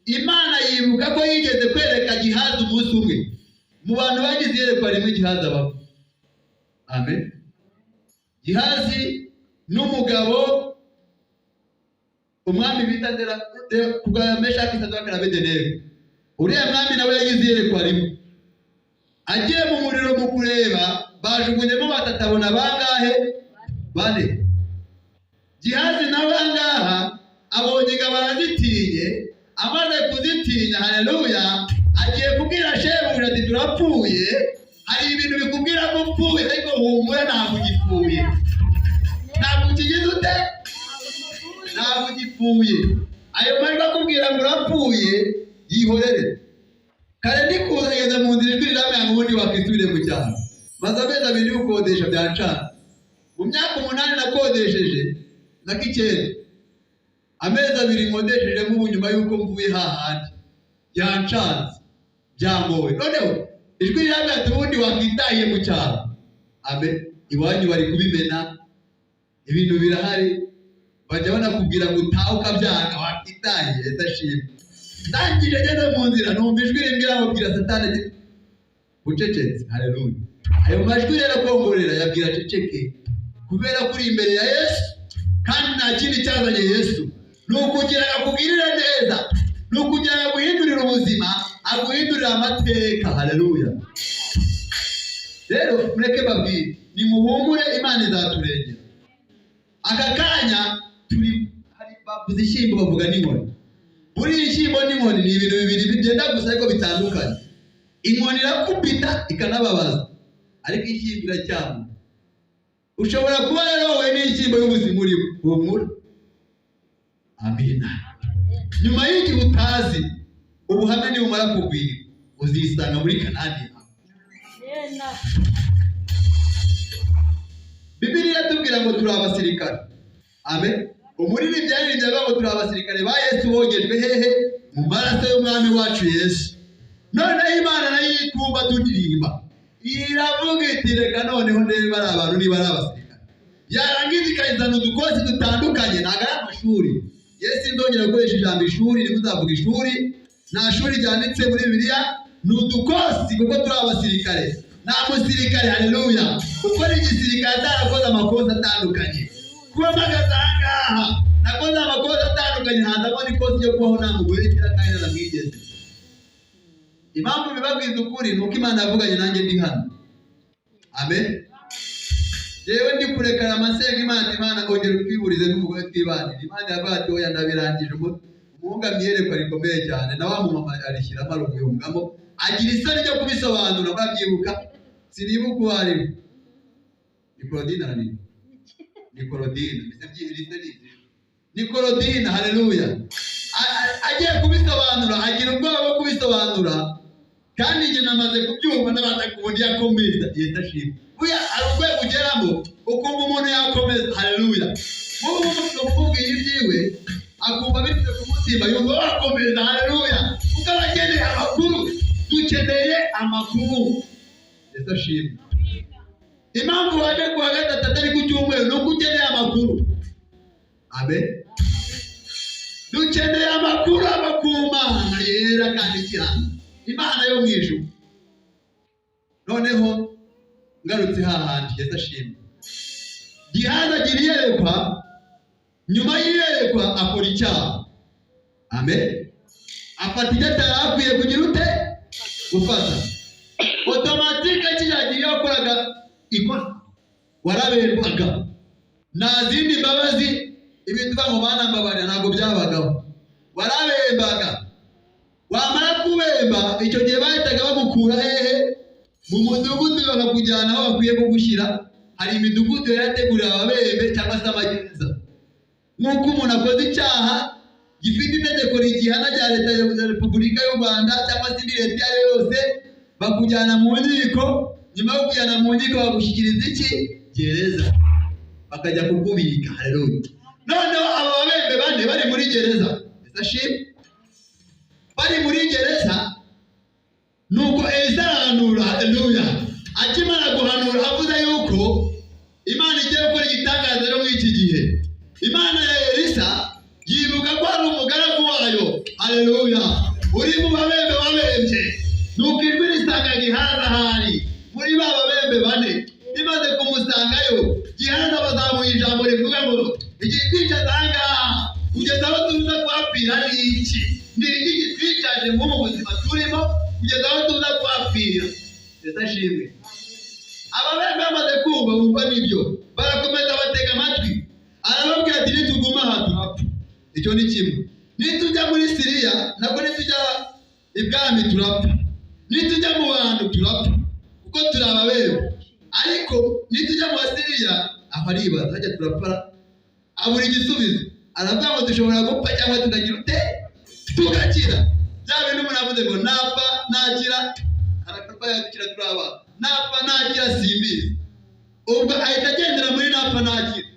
Imana yibuka ko yigeze kwereka Gihazi umunsi umwe. Mu bantu bagize iyerekwa rimwe, Gihazi abamo. Amen. Gihazi n'umugabo umwami bita Ndera kubwa Meshaki, Sadraka na Abedenego. Uriya mwami nawe yagize iyerekwa rimwe, agiye mu muriro mu kureba, bajugunyemo batatu, abona bangahe? Bane. Gihazi nawe ahangaha abonye ingabo arazitinye. Amaze kuzitinya, haleluya, agiye kubwira shebuja ati: "Turapfuye." Hari ibintu bikubwira ko upfuye, ariko humura, ntabwo ugipfuye. Ntabwo ukigize ute? Ntabwo ugipfuye. Ayo majwi akubwira ngo urapfuye, yihorere. Kare ndi kuza, ngeze mu nzira, ijwi rirambwira ngo ubundi wakwisubire mu cyaro. Maze amezi 2 gukodesha byancana. Mu myaka 8 nakodesheje na k'icyenda, amezi 2 nkodesheje nk'ubu nyuma y'uko mvuye hahandi, byancanze, byangoye. Noneho ijwi rirambwira ati: "Ubundi wakwitahiye mu cyaro." Amen. Iwanyu bari kubimena, ibintu birahari, bajya banakubwira ngo utahe ukabyanga. Wakwitahiye. Ese ashimwe. Ndangije ngeze mu nzira, numva ijwi rimbwira ngo: "Bwira Satani ati ucecetse." Haleluya. Ayo majwi rero akongorera, yabwira ceceke, kubera ko uri imbere ya Yesu, kandi nta kindi cyazanye Yesu ni ukugira ngo akugirire neza, ni ukugira ngo aguhindurire ubuzima, aguhindurire amateka. Haleluya. Rero mureke babwire, nimuhumure, Imana izaturengera. Aka kanya turi hari bavuze ishyimbo, bavuga n'inkoni. Buriya ishyimbo n'inkoni ni ibintu bibiri bigenda gusa ariko bitandukanye. Inkoni irakubita ikanababaza, ariko ishyimbo iracyamura. Ushobora kuba rero wowe n'ishyimbo y'ubuzima urimo. Humura. Amina. Nyuma y'igihe utazi, ubuhamya nibumara kugwira, uzisanga muri Kanani yawe. Amena. Bibiliya iratubwira ngo turi abasirikare. Amen. Umuririmbyi yaririmbye avuga ngo turi abasirikare ba Yesu, bogejwe hehe? Mu maraso y'Umwami wacu Yesu. Noneho Imana nayo ikumva turirimba, iravuga iti: "Reka noneho ndebe ari abantu niba ari abasirikare." Yarangiza ikazana udukosi dutandukanye. Ntabwo ari amashuri. Yesu, ndongera gukoresha ijambo ishuri, ntimuzavuga ishuri, nta shuri ryanditse muri Bibiliya. Ni udukosi, kuko turi abasirikare. Nta musirikare, haleluya, ukora igisirikare atarakoze amakosa atandukanye. Kuba mpagaze aha ngaha, nakoze amakosa atandukanye, hazamo n'ikosi ryo kubaho nta mugore ngira kandi naramwigeze. Impamvu bibabwiza ukuri ni uko Imana yavuganye nanjye ndi hano. Amen. Yewe, ndi kurekana amasenga Imana ati: "Imana, ongera utwiburize n'umugore twibanire." Imana yavuga ati: "Oya, ndabirangije." Umuhungu amwiyerekwa rikomeye cyane, na wa mumama arishyiramo, arumuyungamo, agira isoni ryo kubisobanura. Murabyibuka? Sinibuka uwo ari we. Ni Claudine, ararira, ni Claudine. Mbese byihise ni Claudine. Haleluya. Agiye kubisobanura, agira ubwoba bwo kubisobanura, kandi njye namaze kubyumva, nabanza kubundi yakomeza. Yesu ashimwe. Buriya hari urwego ugeramo ukumva umuntu yakomeza. Haleluya. Nk'ubu umuntu umubwiye ibyiwe, akumva bifite ku mutima, yumva wakomeza. Haleluya. Kuko aba akeneye amakuru. Dukeneye amakuru. Yesu ashimwe. Impamvu waje kuwa gatatu atari ku cyumweru ni uko ukeneye amakuru. Amen. Dukeneye amakuru ava ku Mana yera kandi ikiranga, Imana yo mu ijuru. Noneho ngarutse hahandi, Yesu ashimwe. Gihazi agira iyerekwa. Nyuma y'iyerekwa akora icyaha. Amen. Afata icyo atari akwiye kugira ute? Gufata. Automatique, kiriya gihe iyo wakoraga ikosa waraberwaga, nta zindi mbabazi. Ibintu uvuga ngo "Mana mbabarira" ntabwo byabagaho. Warabembaga. Wamara kubemba, icyo gihe bahitaga bagukura hehe? Mu mudugudu, bakakujyana aho bakwiye kugushyira. Hari imidugudu yarateguriwe ababembe cyangwa se amagereza. Nk'uko umuntu akoze icyaha gifite itegeko rigihana rya leta ya Repubulika y'u Rwanda cyangwa se indi leta iyo ari yo yose, bakujyana mu nkiko. Nyuma yo kujyana mu nkiko, bagushyikiriza iki? Gereza, bakajya kukubika. Haleluya. Noneho aba babembe bane bari muri gereza, ese ashimwe, bari muri gereza, nuko Elisa arahanura. Haleluya. Akimara guhanura, avuze yuko Imana igiye gukora igitangaza. Rero muri iki gihe Imana ya Elisa yibuka ko hari umugaragu wayo, haleluya, uri mu babembe wabembye. Nuko ijwi risanga Gihazi ahari muri ba babembe bane. Bimaze kumusangayo, Gihazi abazamuye ijambo rivuga ngo igihe twicaza aha ngaha kugeza aho tuza kuhapfira ni iki? Ni iki gitwicaje muri ubu buzima turimo kugeza aho tuza kuhapfira? Yesu ashimwe. Ababembe bamaze kumva, bumva nibyo, barakomeza batega amatwi. Arababwira ati nituguma aha turapfa, icyo ni kimwe. Nitujya muri Siriya nabwo, nitujya ibwami turapfa, nitujya mu bantu turapfa kuko turi ababembe, ariko nitujya mu Basiriya aho aribaza hajya turapfa, abura igisubizo. Aravuga ngo dushobora gupfa cyangwa tukagira ute? Tugakira. Bya bintu umuntu avuze ngo napfa nakira, arakapfa yakira, turi abana, napfa nakira simbizi. Ubwo ahita agendera muri napfa nakira.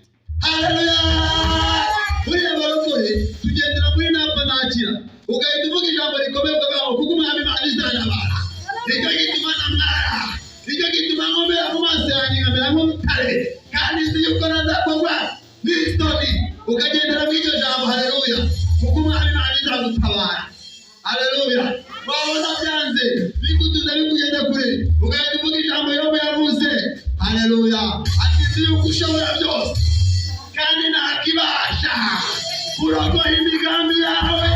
Haleluya! Buriya barokore tugendera muri napfa nakira. Ugahita uvuga ijambo rikomeye, ukavuga ngo kuko Umwami Imana izantabara, nicyo gituma ntamwara, nicyo gituma nkomera mu maso yanjye nkamera nk'urutare, kandi nzi yuko ntazakorwa n'isoni. Ukagendera muri iryo jambo. Haleluya! Kuko Umwami Imana izagutabara. Haleluya! Wabona byanze bikutuza, bikugenda kure, ugahita uvuga ijambo Yobu yavuze. Haleluya! Ati nzi yuko ushobora byose kandi ntakibasha kurogoya imigambi yawe.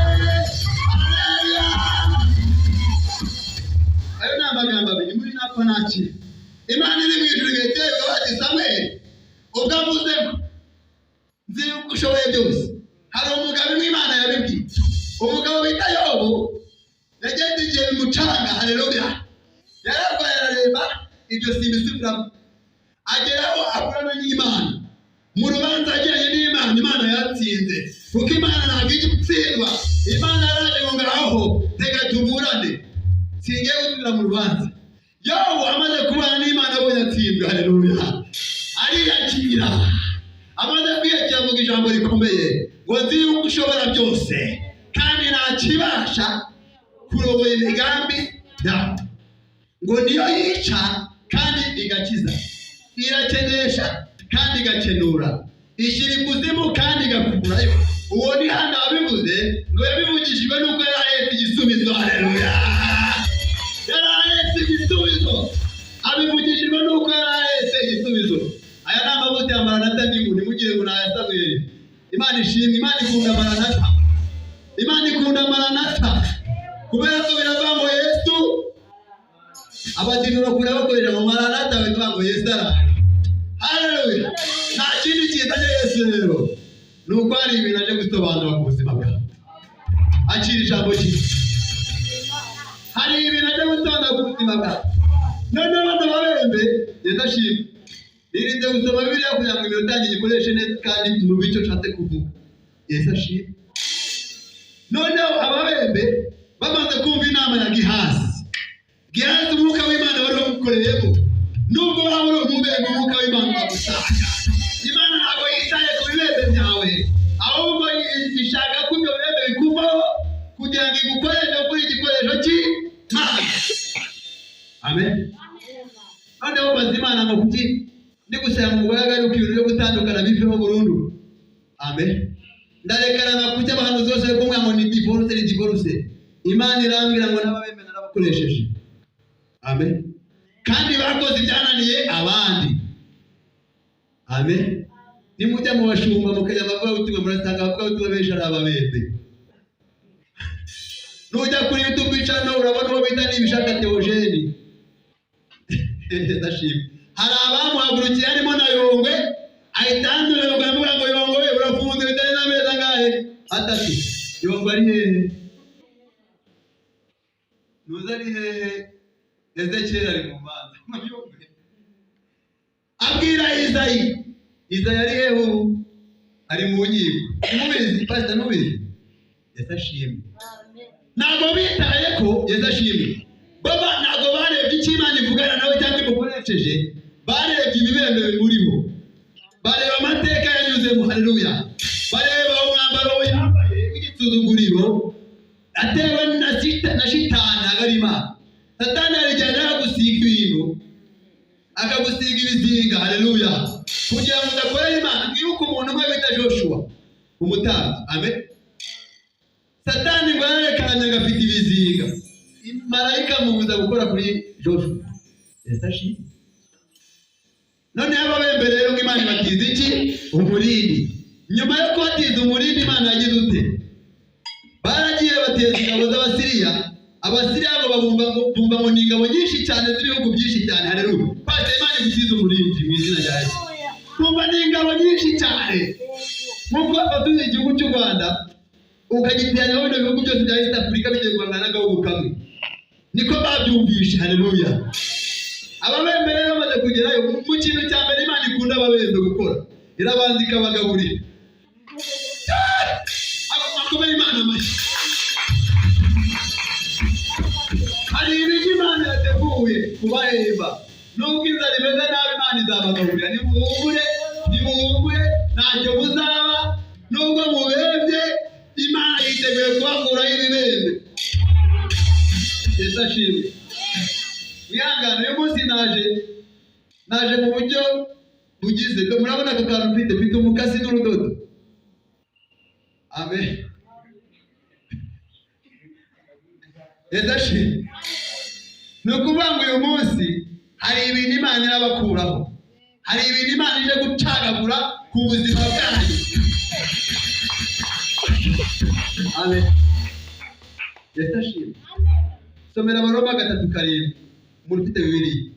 Haleluya! Ayo ni amagambo abiri muri napfa nakira. Imana iri mu ijuru igahita ivuga bati Samweli, ubwo avuzemo nzi yuko ushoboye byose. Hari umugabo imwe Imana yabibwiye, umugabo bita Yobu, yagenze igihe bimucanga. Haleluya! Yararwaye, araremba, ibyo simbisubiramo. Ageraho akorana n'Imana mu rubanza yagiranye n'Imana. Imana yatsinze, kuko Imana ntabwo ijya itsindwa. Imana yaraje ngo ngaho reka tuburane, singiye gusubira mu rubanza. Yobu amaze kubana n'Imana abonye atsindwa, haleluya, ariyakira. Amaze kwiyakira avuga ijambo rikomeye ngo nzi yuko ushobora byose kandi ntakibasha kurogoya imigambi yawe, ngo niyo yica kandi igakiza, irakenesha kandi igakenura, ishyira ikuzimu kandi igakurayo. Uwo ni Hana wabivuze, ngo yabivugishijwe n'uko yari ahetse igisubizo. Haleluya! Yari ahetse igisubizo, abivugishijwe n'uko yari ahetse igisubizo. Aya ni amavuta ya Maranata ndimu, ntimugire ngo ni aya Samweli. Imana ishimwe! Imana ikunda Maranata, Imana ikunda Maranata, kubera ko biravuga ngo Yesu, abadini bakunda bakoresha ngo Maranata, bahita ngo Yesu araje. Haleluya! Nta kindi kizanye Yesu rero ni uko hari ibintu aje gusobanura ku buzima bwawe. Akira ijambo ryiza. Hari ibintu aje gusobanura ku buzima bwawe. Noneho bano babembe, Yesu ashimwe, nirinze gusoma Bibiliya kugira ngo iminota yanjye nyikoreshe neza kandi mu icyo nshatse kuvuga. Yesu ashimwe. Noneho ababembe bamaze kumva inama ya Gihazi, Gihazi umwuka w'Imana wari wamukoreyemo. Nubwo waba uri umubembe, umwuka w'Imana uragusanga. Imana ntabwo yitaye ku bibembe byawe, ahubwo ishaka ko ibyo bibembe bikuvaho kugira ngo igukoreshe kuri igikoresho cy'Imana. Amen. Noneho baza Imana ngo kuki ndi gusenga umugore agaruka, ibintu byo gutandukana biveho burundu? Amen. Ndarekana na kuki abahanuzi bose bari kumwe ngo ni divorce, ni divorce. Imana irambwira ngo n'ababembe narabakoresheje. Amen. Kandi bakoze ibyananiye abandi. Amen. Nimujya mu bashumba, mukajya abavugabutumwa, murasanga abavugabutumwa benshi ari ababembe. Nujya kuri YouTube channel urabona uwo bita Nibishaka Theogene. Ndashima, hari abamuhagurukiye harimo na Yongwe, ahita andura Yongwe, aramubwira ngo Yongwe urafunze bitari n'amezi angahe? 3. Yongwe ari hehe? Ntuzi ari hehe? Ezekiyeli ari mu manza. Yongwe abwira Izayi. Izayi ari hehe ubu? Ari mu nkiko. Ntimubizi? Pasita, ntubizi? Yesu ashimwe. Ntabwo bitaye ko, Yesu ashimwe, baba ntabwo barebye icyo Imana ivugana nawe cyangwa imukoresheje, barebye ibibembe bimuriho, bareba amateka yanyuzemo. Haleluya! Bareba umwambaro yambaye w'igisuzuguriro atewe na shitani. Ntabwo ari Imana. Satani hari igihe ajya gusiga ibintu, akagusiga ibizinga, haleluya, kugira ngo udakorera Imana. Mwibuke umuntu umwe bita Joshua umutambyi. Amen. Satani ngo yarerekanye ngo afite ibizinga. Marayika amubuza gukora kuri Joshua. Yesu ashimwe. Noneho ababembe rero ngo Imana ibatiza iki? Umurindi. Nyuma yo kubatiza umurindi, Imana yagize ute? Baragiye bateza ingabo z'Abasiriya. Abasiriya ngo babumva ngo bumva ngo ni ingabo nyinshi cyane z'ibihugu byinshi cyane. Haleluya! Pastor, Imana igutiza umurindi mu izina rya Yesu. Bumva ni ingabo nyinshi cyane, nk'uko bafata igihugu cy'u Rwanda ukagiteranyaho bino bihugu byose bya East Africa, bigiye guhangana n'agahugu kamwe, niko babyumvishe. Haleluya! Ababembe rero bamaze kugerayo, mu kintu cya mbere Imana ikunda ababembe gukora, irabanza ikabagaburira. Akomeye Imana amashyi. Hari ibiryo Imana yateguye kubahemba. Nubwo inzara imeze nabi, Imana izabagaburira. Nimuhumure, nimuhumure, ntacyo muzaba. Nubwo mubembye, Imana yiteguye kubakuraho ibibembe. Yesu ashimwe. Wihangane, uyu munsi naje mu buryo bugize. Murabona aka kantu mfite umukasi n'urudodo. Amen. Yesu ashimwe. Ni ukuvuga ngo uyu munsi hari ibintu Imana irabakuraho, hari ibintu Imana ije gucagagura ku buzima bwanyu. Amen. Yesu ashimwe. Somera Abaroma 3:7, umuntu ufite Bibiliya.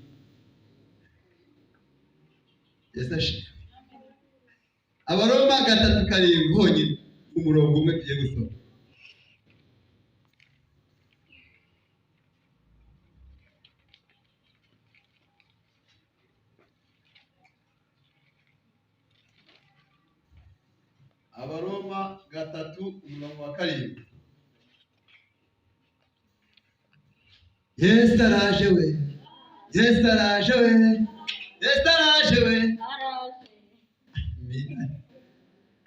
Yesu ashimwe. Abaroma 3:7 honyine, umurongo umwe tugiye gusoma. Abaroma 3 umurongo wa 7. Yesu araje we, Yesu araje we, Yesu araje we. Araje.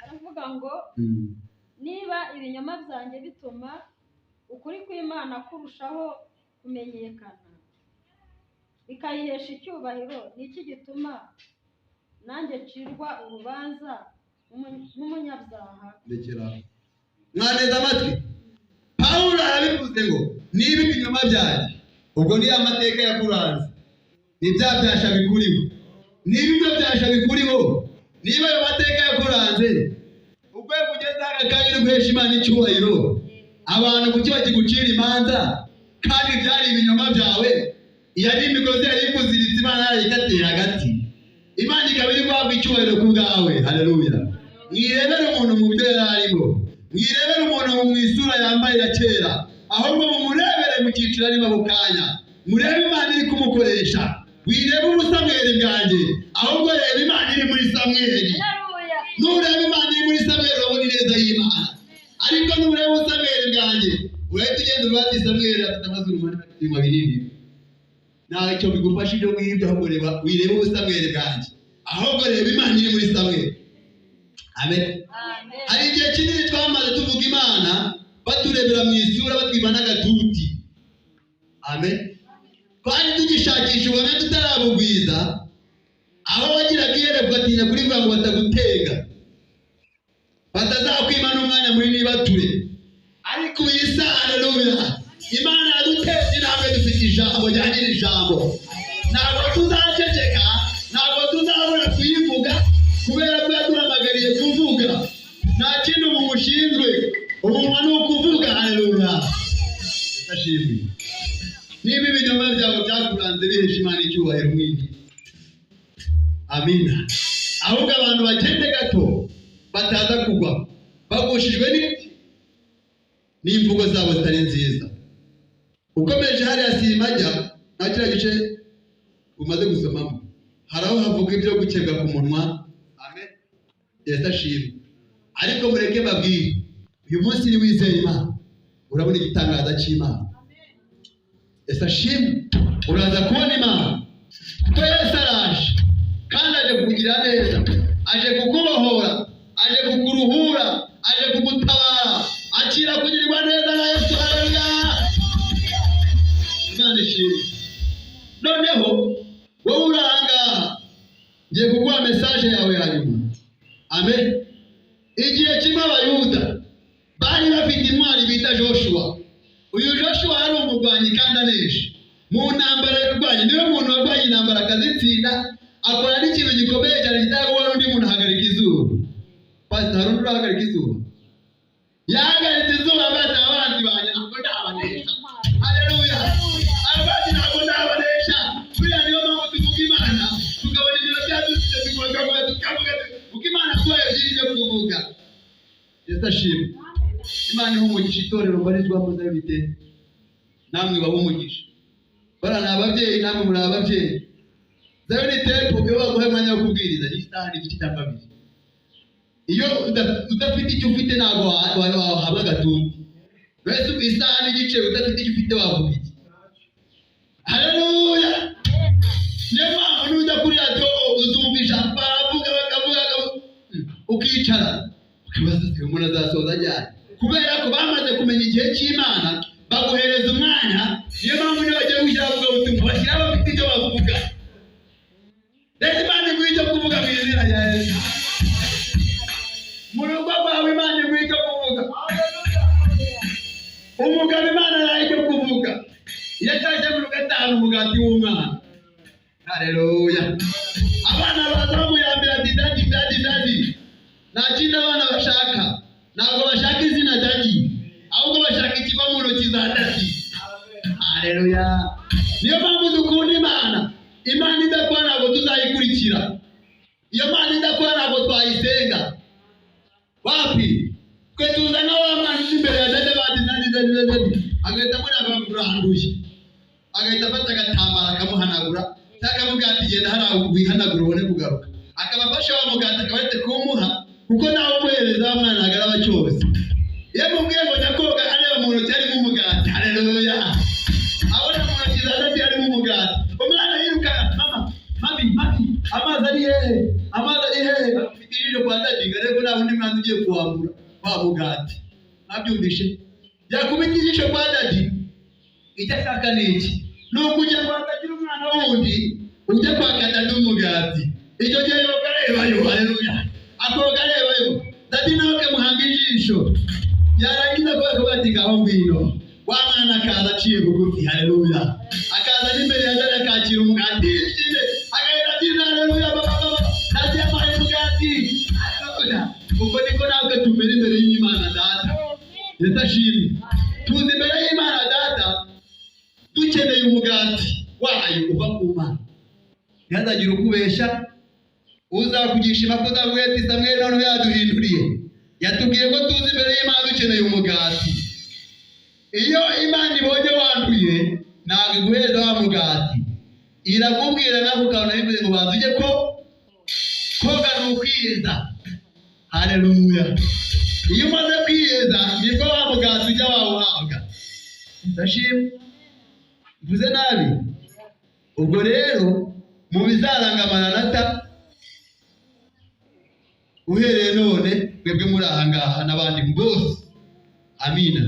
Aravuga ngo: "Niba ibinyoma byanjye bituma ukuri kw'Imana kurushaho kumenyekana, bikayihesha icyubahiro, ni iki gituma nanjye ncirwa urubanza nk'umunyabyaha?" Rekera aho. Mwaneze amatwi, Pawulo arabivuze ngo niba ibinyoma byanjye, ubwo ni ya mateka yakuranze, ni bya byasha bikuriho, niba ibyo byasha bikuriho, niba ayo mateka yakuranze, urwego ugeze aka kanya uri guhesha Imana icyubahiro, abantu kuki bakigucira imanza kandi byari ibinyoma byawe? Iyo ari imigozi yari ikuziritse, Imana yarayikatiye hagati, Imana ikaba iri guhabwa icyubahiro ku bwawe. Haleluya! Mwirebere umuntu mu byo yari arimo, mwirebere umuntu mu isura yambaye ya kera, ahubwo mumurebere mu cyiciro arimo ako kanya, murebe Imana iri kumukoresha. Wirebe ubusamweri bwanjye, ahubwo reba Imana iri muri Samweli. Haleluya. Nureba Imana iri muri Samweli, urabona ineza y'Imana, ariko nureba ubusamweri bwanjye, urahita ugenda uvuga ati: "Samweli afite amazuru manini, binini." Ntacyo bigufasha ibyo ngibyo. Ahubwo reba, wirebe ubusamweri bwanjye, ahubwo reba Imana iri muri Samweli. Amen. Amen. Hari igihe kinini twamaze tuvuga Imana baturebera mu isura, batwiba n'agatuti. Amen. Twari tugishakisha ubuhamya tutarabugwiza, aho wagiraga iyerekwa ugatinya kurivuga ngo batagutega, batazakwima n'umwanya muri nibature. Ariko ubu iyi saha, haleluya, Imana yaduteza intambwe. Dufite ijambo rya nyiri ijambo. Ntabwo tuzaceceka, ntabwo tuzabura kuyivuga, kubera ko yaduhamagariye kuvuga. Nta kindi umuntu ushinzwe, umunwa ni ukuvuga. Haleluya! Ashimwe. Niba ibinyoma byawe byakuranze bihesha Imana icyubahiro, mwingi amina. Ahubwo abantu bagende gato bataza kugwa bagushijwe n'imvugo zabo zitari nziza. Ukomeje hariya simajya nta kiriya gice umaze gusomamo, hari aho havuga ibyo gukebwa ku munwa. Amen. Yesu ashimwe. Ariko mureke mbabwire, uyu munsi ni wizeye Imana, urabona igitangaza cy'Imana. Yesu ashimwe. Uraza kubona Imana, kuko Yesu araje kandi aje kukugira neza, aje kukubohora, aje kukuruhura, aje kugutabara. Akira kugirirwa neza na Yesu. Haleluya! Imana ishimwe. Noneho wowe uri aha ngaha, ngiye kuguha message yawe ya nyuma. Amen. Igihe kimwe Abayuda bari bafite intwari bita Joshua. Uyu Joshua yari umurwanyi kandi anesha mu ntambara yarwanye. Niwe muntu warwanye intambara akazitsinda, akora n'ikintu gikomeye cyane kitaraguha n'undi muntu, ahagarika izuba. Pastor, hari undi urahagarika izuba? Yahagaritse izuba, bata abanzi banjye ntabwo ndabanesha. Haleluya! Abanzi ntabwo ndabanesha. Buriya niyo mpamvu tuvuga Imana tukabona ibintu byadusije, tukavuga tukavuga kuko Imana kubaye byinshi byo kuvuga. Yesu ashimwe. Imana iha umugisha itorero mbarizwamo bite, namwe ibahe umugisha. Bariya ni ababyeyi, namwe muri ababyeyi. Zion Temple, iyo baguhaye umwanya wo kubwiriza ni isaha n'igice cyangwa abiri, iyo udafite icyo ufite ntabwo wahabwa agatuti. Mbese isaha n'igice udafite icyo ufite wavuga iki? Haleluya! Niyo mpamvu nujya kuri radiyo uzumva ijambo baravuga, bakavuga, bakavuga, ukicara ukibaza uti umuntu azasoza ryari? Kubera ko bamaze kumenya igihe cy'Imana, baguhereza umwanya. Niyo mpamvu niyo bagiye gushyira abavugabutumwa bashyira bafite icyo bavuga. Rero Imana iguha icyo kuvuga mu izina rya Yesu. Mu rugo rwawe Imana iguha icyo kuvuga. Umugabo Imana yaha icyo kuvuga iyo atashye mu rugo, atahana umugati w'umwana. Haleluya! Abana baza bamuyambira ati: "Daddy, daddy, daddy." Nta kindi abana bashaka, ntabwo bashaka izina daddy, ahubwo bashaka ikiva mu ntoki za daddy. Haleluya! Niyo mpamvu dukunda Imana. Imana idakora ntabwo tuzayikurikira. Iyo Mana idakora ntabwo twayisenga. Wapi, twe tuzana wa mwana uri imbere ya daddy, bati: "Daddy, daddy, daddy." Agahita amureba, akamuranduye, agahita afata agatambaro akamuhanagura, cyangwa akamubwira ati: "Genda hariya wihanagura ubone kugaruka." Akaba afashe wa mugati, akaba aretse kuwumuha, kuko nawe umuhereza wa mwana ntabwo araba cyose. Iyo amubwiye ngo jya koga, areba mu ntoki harimo umugati. Haleluya! Abona mu ntoki za daddy harimo umugati, umwana yiruka: "Mama, mummy, mummy, amazi ari hehe? Amazi ari hehe?" Afite ijisho kwa daddy ngo arebe ko nta wundi mwana ugiye kuwambura wa mugati. Mwabyumvishe? Yakubita ijisho kwa daddy, icyo ashaka ni iki? Ni ukugira ngo hatagira umwana wundi ujya kwaka daddy umugati. Icyo gihe yoga arebayo. Haleluya! Akoga arebayo, daddy nawe akamuhanga ijisho, yarangiza kuba ati: "Ngaho ngwino." Wa mwana akaza aciye bugufi. Haleluya! Akaza n'imbere ya daddy, akakira umugati yishimye, agahita abyina: "Haleluya, baba, baba, daddy yampaye umugati." Haleluya! Ubwo niko natwe tumera imbere y'Imana Data. Yesu ashimwe. Tuza imbere y'Imana Data dukeneye umugati wayo uva ku Mana. Ntihazagire ukubeshya, uzakugisha impaka uzavuga ati: "Samweli noneho yaduhinduriye, yatubwiye ko tuzi imbere y'Imana dukeneye umugati." Iyo Imana ibonye wanduye ntabwo iguhereza wa mugati, irakubwira nawe ukabona bivuze ngo banza ujye ko koga, ni ukwiyeza. Haleluya! Iyo umaze kwiyeza nibwo wa mugati ujya wawuhabwa. Ndashima mvuze nabi. Ubwo rero mu bizaranga Maranata uhereye none, mwebwe muri aha ngaha n'abandi bose, amina,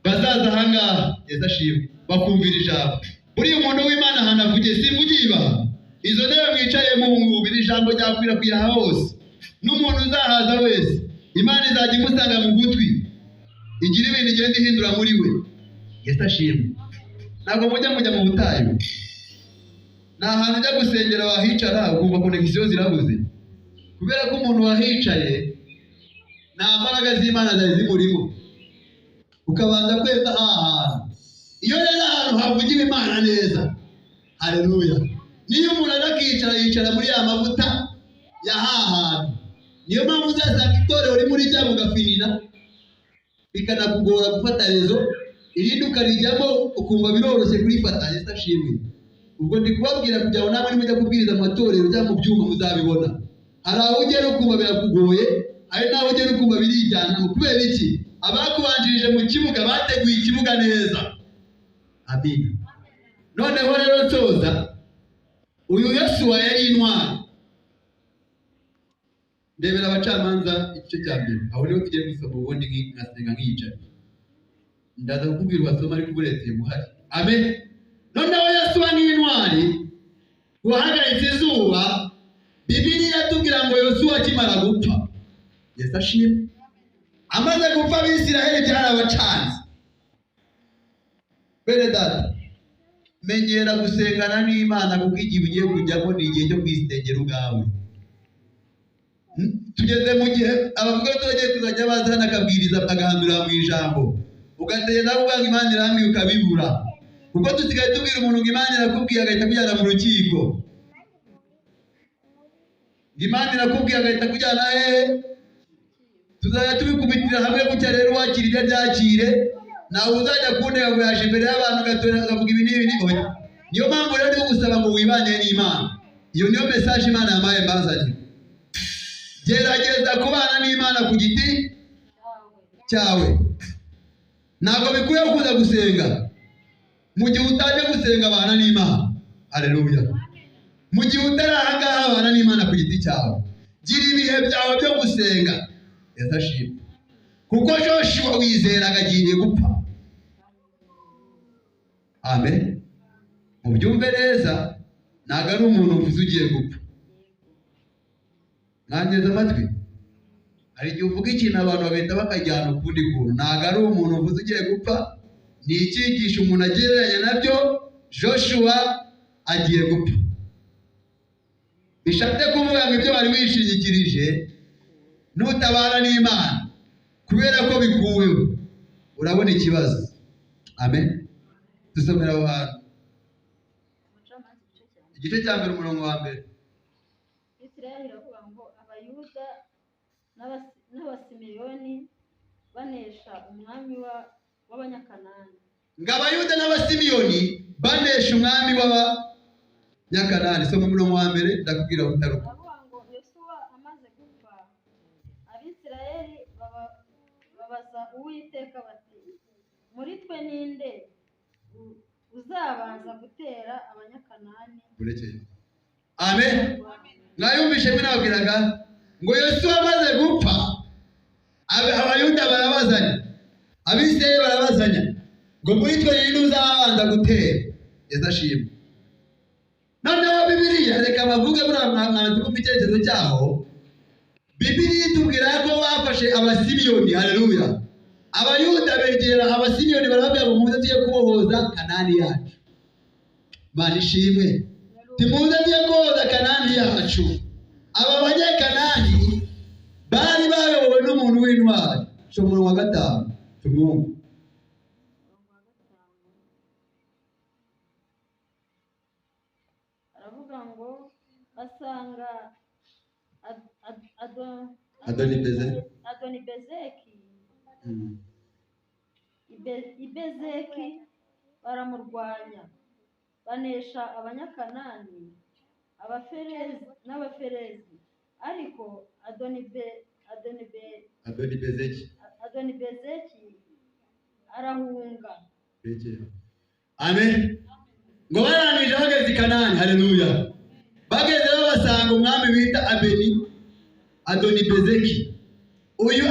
bazaza aha ngaha, Yesu ashimwe, bakumvira ijambo. Buriya umuntu w'Imana ahantu avugiye, simvugiye ibanga, izo ntebe mwicayemo ubu ngubu, iri jambo ryakwirakwira hose, n'umuntu uzahaza wese Imana izajya imusanga mu gutwi, igira ibintu igenda ihindura muri we. Yesu ashimwe. Ntabwo mujya mu butayu, ni ahantu ujya gusengera, wahicara ukumva connexion zirabuze, kubera ko umuntu wahicaye nta mbaraga z'Imana zari zimurimo, ukabanza kweza aha hantu. Iyo rero ahantu havugiwe Imana neza, haleluya, niyo umuntu aza akicara, yicara muri ya mavuta ya ha hantu. Niyo mpamvu uzasanga itorero rimwe rijya mugafinina, bikanakugora gufata réseau, irindi ukarijyamo ukumva biroroshye kurifata. Yesu ashimwe. Ubwo ndi kubabwira kugira ngo namwe nimujya kubwiriza mu matorero cyangwa mu byuma muzabibona. Hari aho ugera ukumva birakugoye, hari n'aho ugera ukumva birijyana. Kubera iki? Abakubanjirije mu kibuga bateguye ikibuga neza. Amina. Noneho rero nsoza, uyu Yosuwa yari intwari. Ndebera Abacamanza igice cya mbere, aho niho tugiye gusoma, ubundi nkasenga nkiyicaye. Ndaza kukubwira wasoma, ariko uburetse buhari. Amen. Noneho Yosuwa ni intwari wahagaritse izuba. Bibiliya iratubwira ngo Yosuwa akimara gupfa, Yesu ashimwe, amaze gupfa Abisiraheli byarabacanze. Bene data, menyera gusengana n'Imana, kuko igihe ugiye kujyamo ni igihe cyo kwisengera ubwawe. Tugeze mu gihe abavuga ko bagiye kuzajya baza hano akabwiriza agahandurira mu ijambo, ugategereza kuvuga ngo Imana irambwiye ukabibura, kuko dusigaye tubwira umuntu ngo Imana irakubwiye agahita akujyana mu rukiko, ngo Imana irakubwiye agahita akujyana hehe? Tuzajya tubikubitira hamwe gutya rero, uwakira ibyo abyakire, ntawe uzajya kuntega ngo yaje imbere y'abantu ugatora akavuga ibi n'ibi n'ibi. Oya. Niyo mpamvu rero ndi kugusaba ngo wibanire n'Imana. Iyo niyo message Imana yampaye mbazanira. Gerageza kubana n'Imana ku giti cyawe. Ntabwo bikwiye kuza gusenga. Mu gihe utaje gusenga abana n'Imana. Haleluya. Mu gihe utari aha ngaha abana n'Imana ku giti cyawe. Gira ibihe byawe byo gusenga. Yesu ashimwe. Kuko Joshua wizeraga agiye gupfa. Amen. Mubyumve neza, ntabwo ari umuntu uvuze ugiye gupfa. Mwangeze amatwi? Hari igihe uvuga ikintu abantu bagahita bakajyana ukundi kuntu. Ntabwo ari umuntu uvuze ugiye gupfa, ni icyigisho umuntu agereranya nabyo. Joshua agiye gupfa. Bishatse kuvuga ngo ibyo wari wishingikirije nutabana n'Imana, kubera ko bikuweho, urabona ikibazo. Amen. Dusomera aho hantu. Umucamanza igice cya mbere. Igice cya mbere umurongo wa mbere. Isirayeli iravuga ngo Abayuda n'Abasimeyoni banesha umwami w'Abanyakanani. Ngo Abayuda n'Abasimiyoni banesha umwami w'Abanyakanani. Soma umurongo wa mbere, ndakubwira utaruka. Baravuga ngo Yosuwa amaze gupfa, Abisirayeli babaza Uwiteka bati muri twe ninde uzabanza gutera Abanyakanani? Burekeye. Amen. Mwayumvishe mwe nababwiraga ngo Yosuwa amaze gupfa, Abayuda barabazanya, Abisirayeli barabazanya ngo muri twe ninde uzabanza gutera? Yesu ashimwe. Noneho Bibiliya reka bavuge muri mwanzi kumva icyerekezo cyaho. Bibiliya itubwira ko bafashe Abasimiyoni. Haleluya. Abayuda begera Abasimiyoni barababwira ngo muze tujye kubohoza Kanani yacu. Mana ishimwe. Timuze tujye kubohoza Kanani yacu. Aba Banyakanani bari bayobowe n'umuntu w'intwari. Soma umurongo wa 5 tumwumve. Aravuga ngo basanga Adoni-Bezeki i Bezeki baramurwanya, banesha Abanyakanani, Abaferezi n'Abaferezi. Ariko Adoni-Bezeki arahunga. Amen. Ngo barangije bageze i Kanani. Haleluya. Bagezeyo basanga umwami bita Adoni-Bezeki. Uyu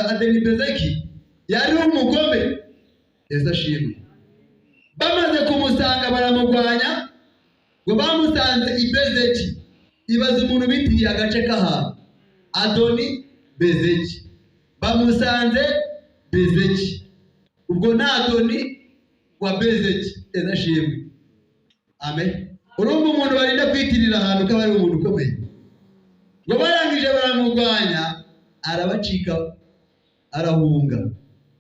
Adoni-Bezeki yari umugome. Yesu ashimwe. Bamaze kumusanga baramurwanya, ngo bamusanze i Bezeki. Ibaze umuntu bitiriye agace k'ahantu Adoni-Bezeki. Bamusanze Bezeki. Ubwo nta Adoni wa Bezeki. Yesu ashimwe. Amen. Urumva umuntu barinda kwitirira ahantu ko ari umuntu ukomeye. Ngo barangije baramurwanya, arabacika arahunga.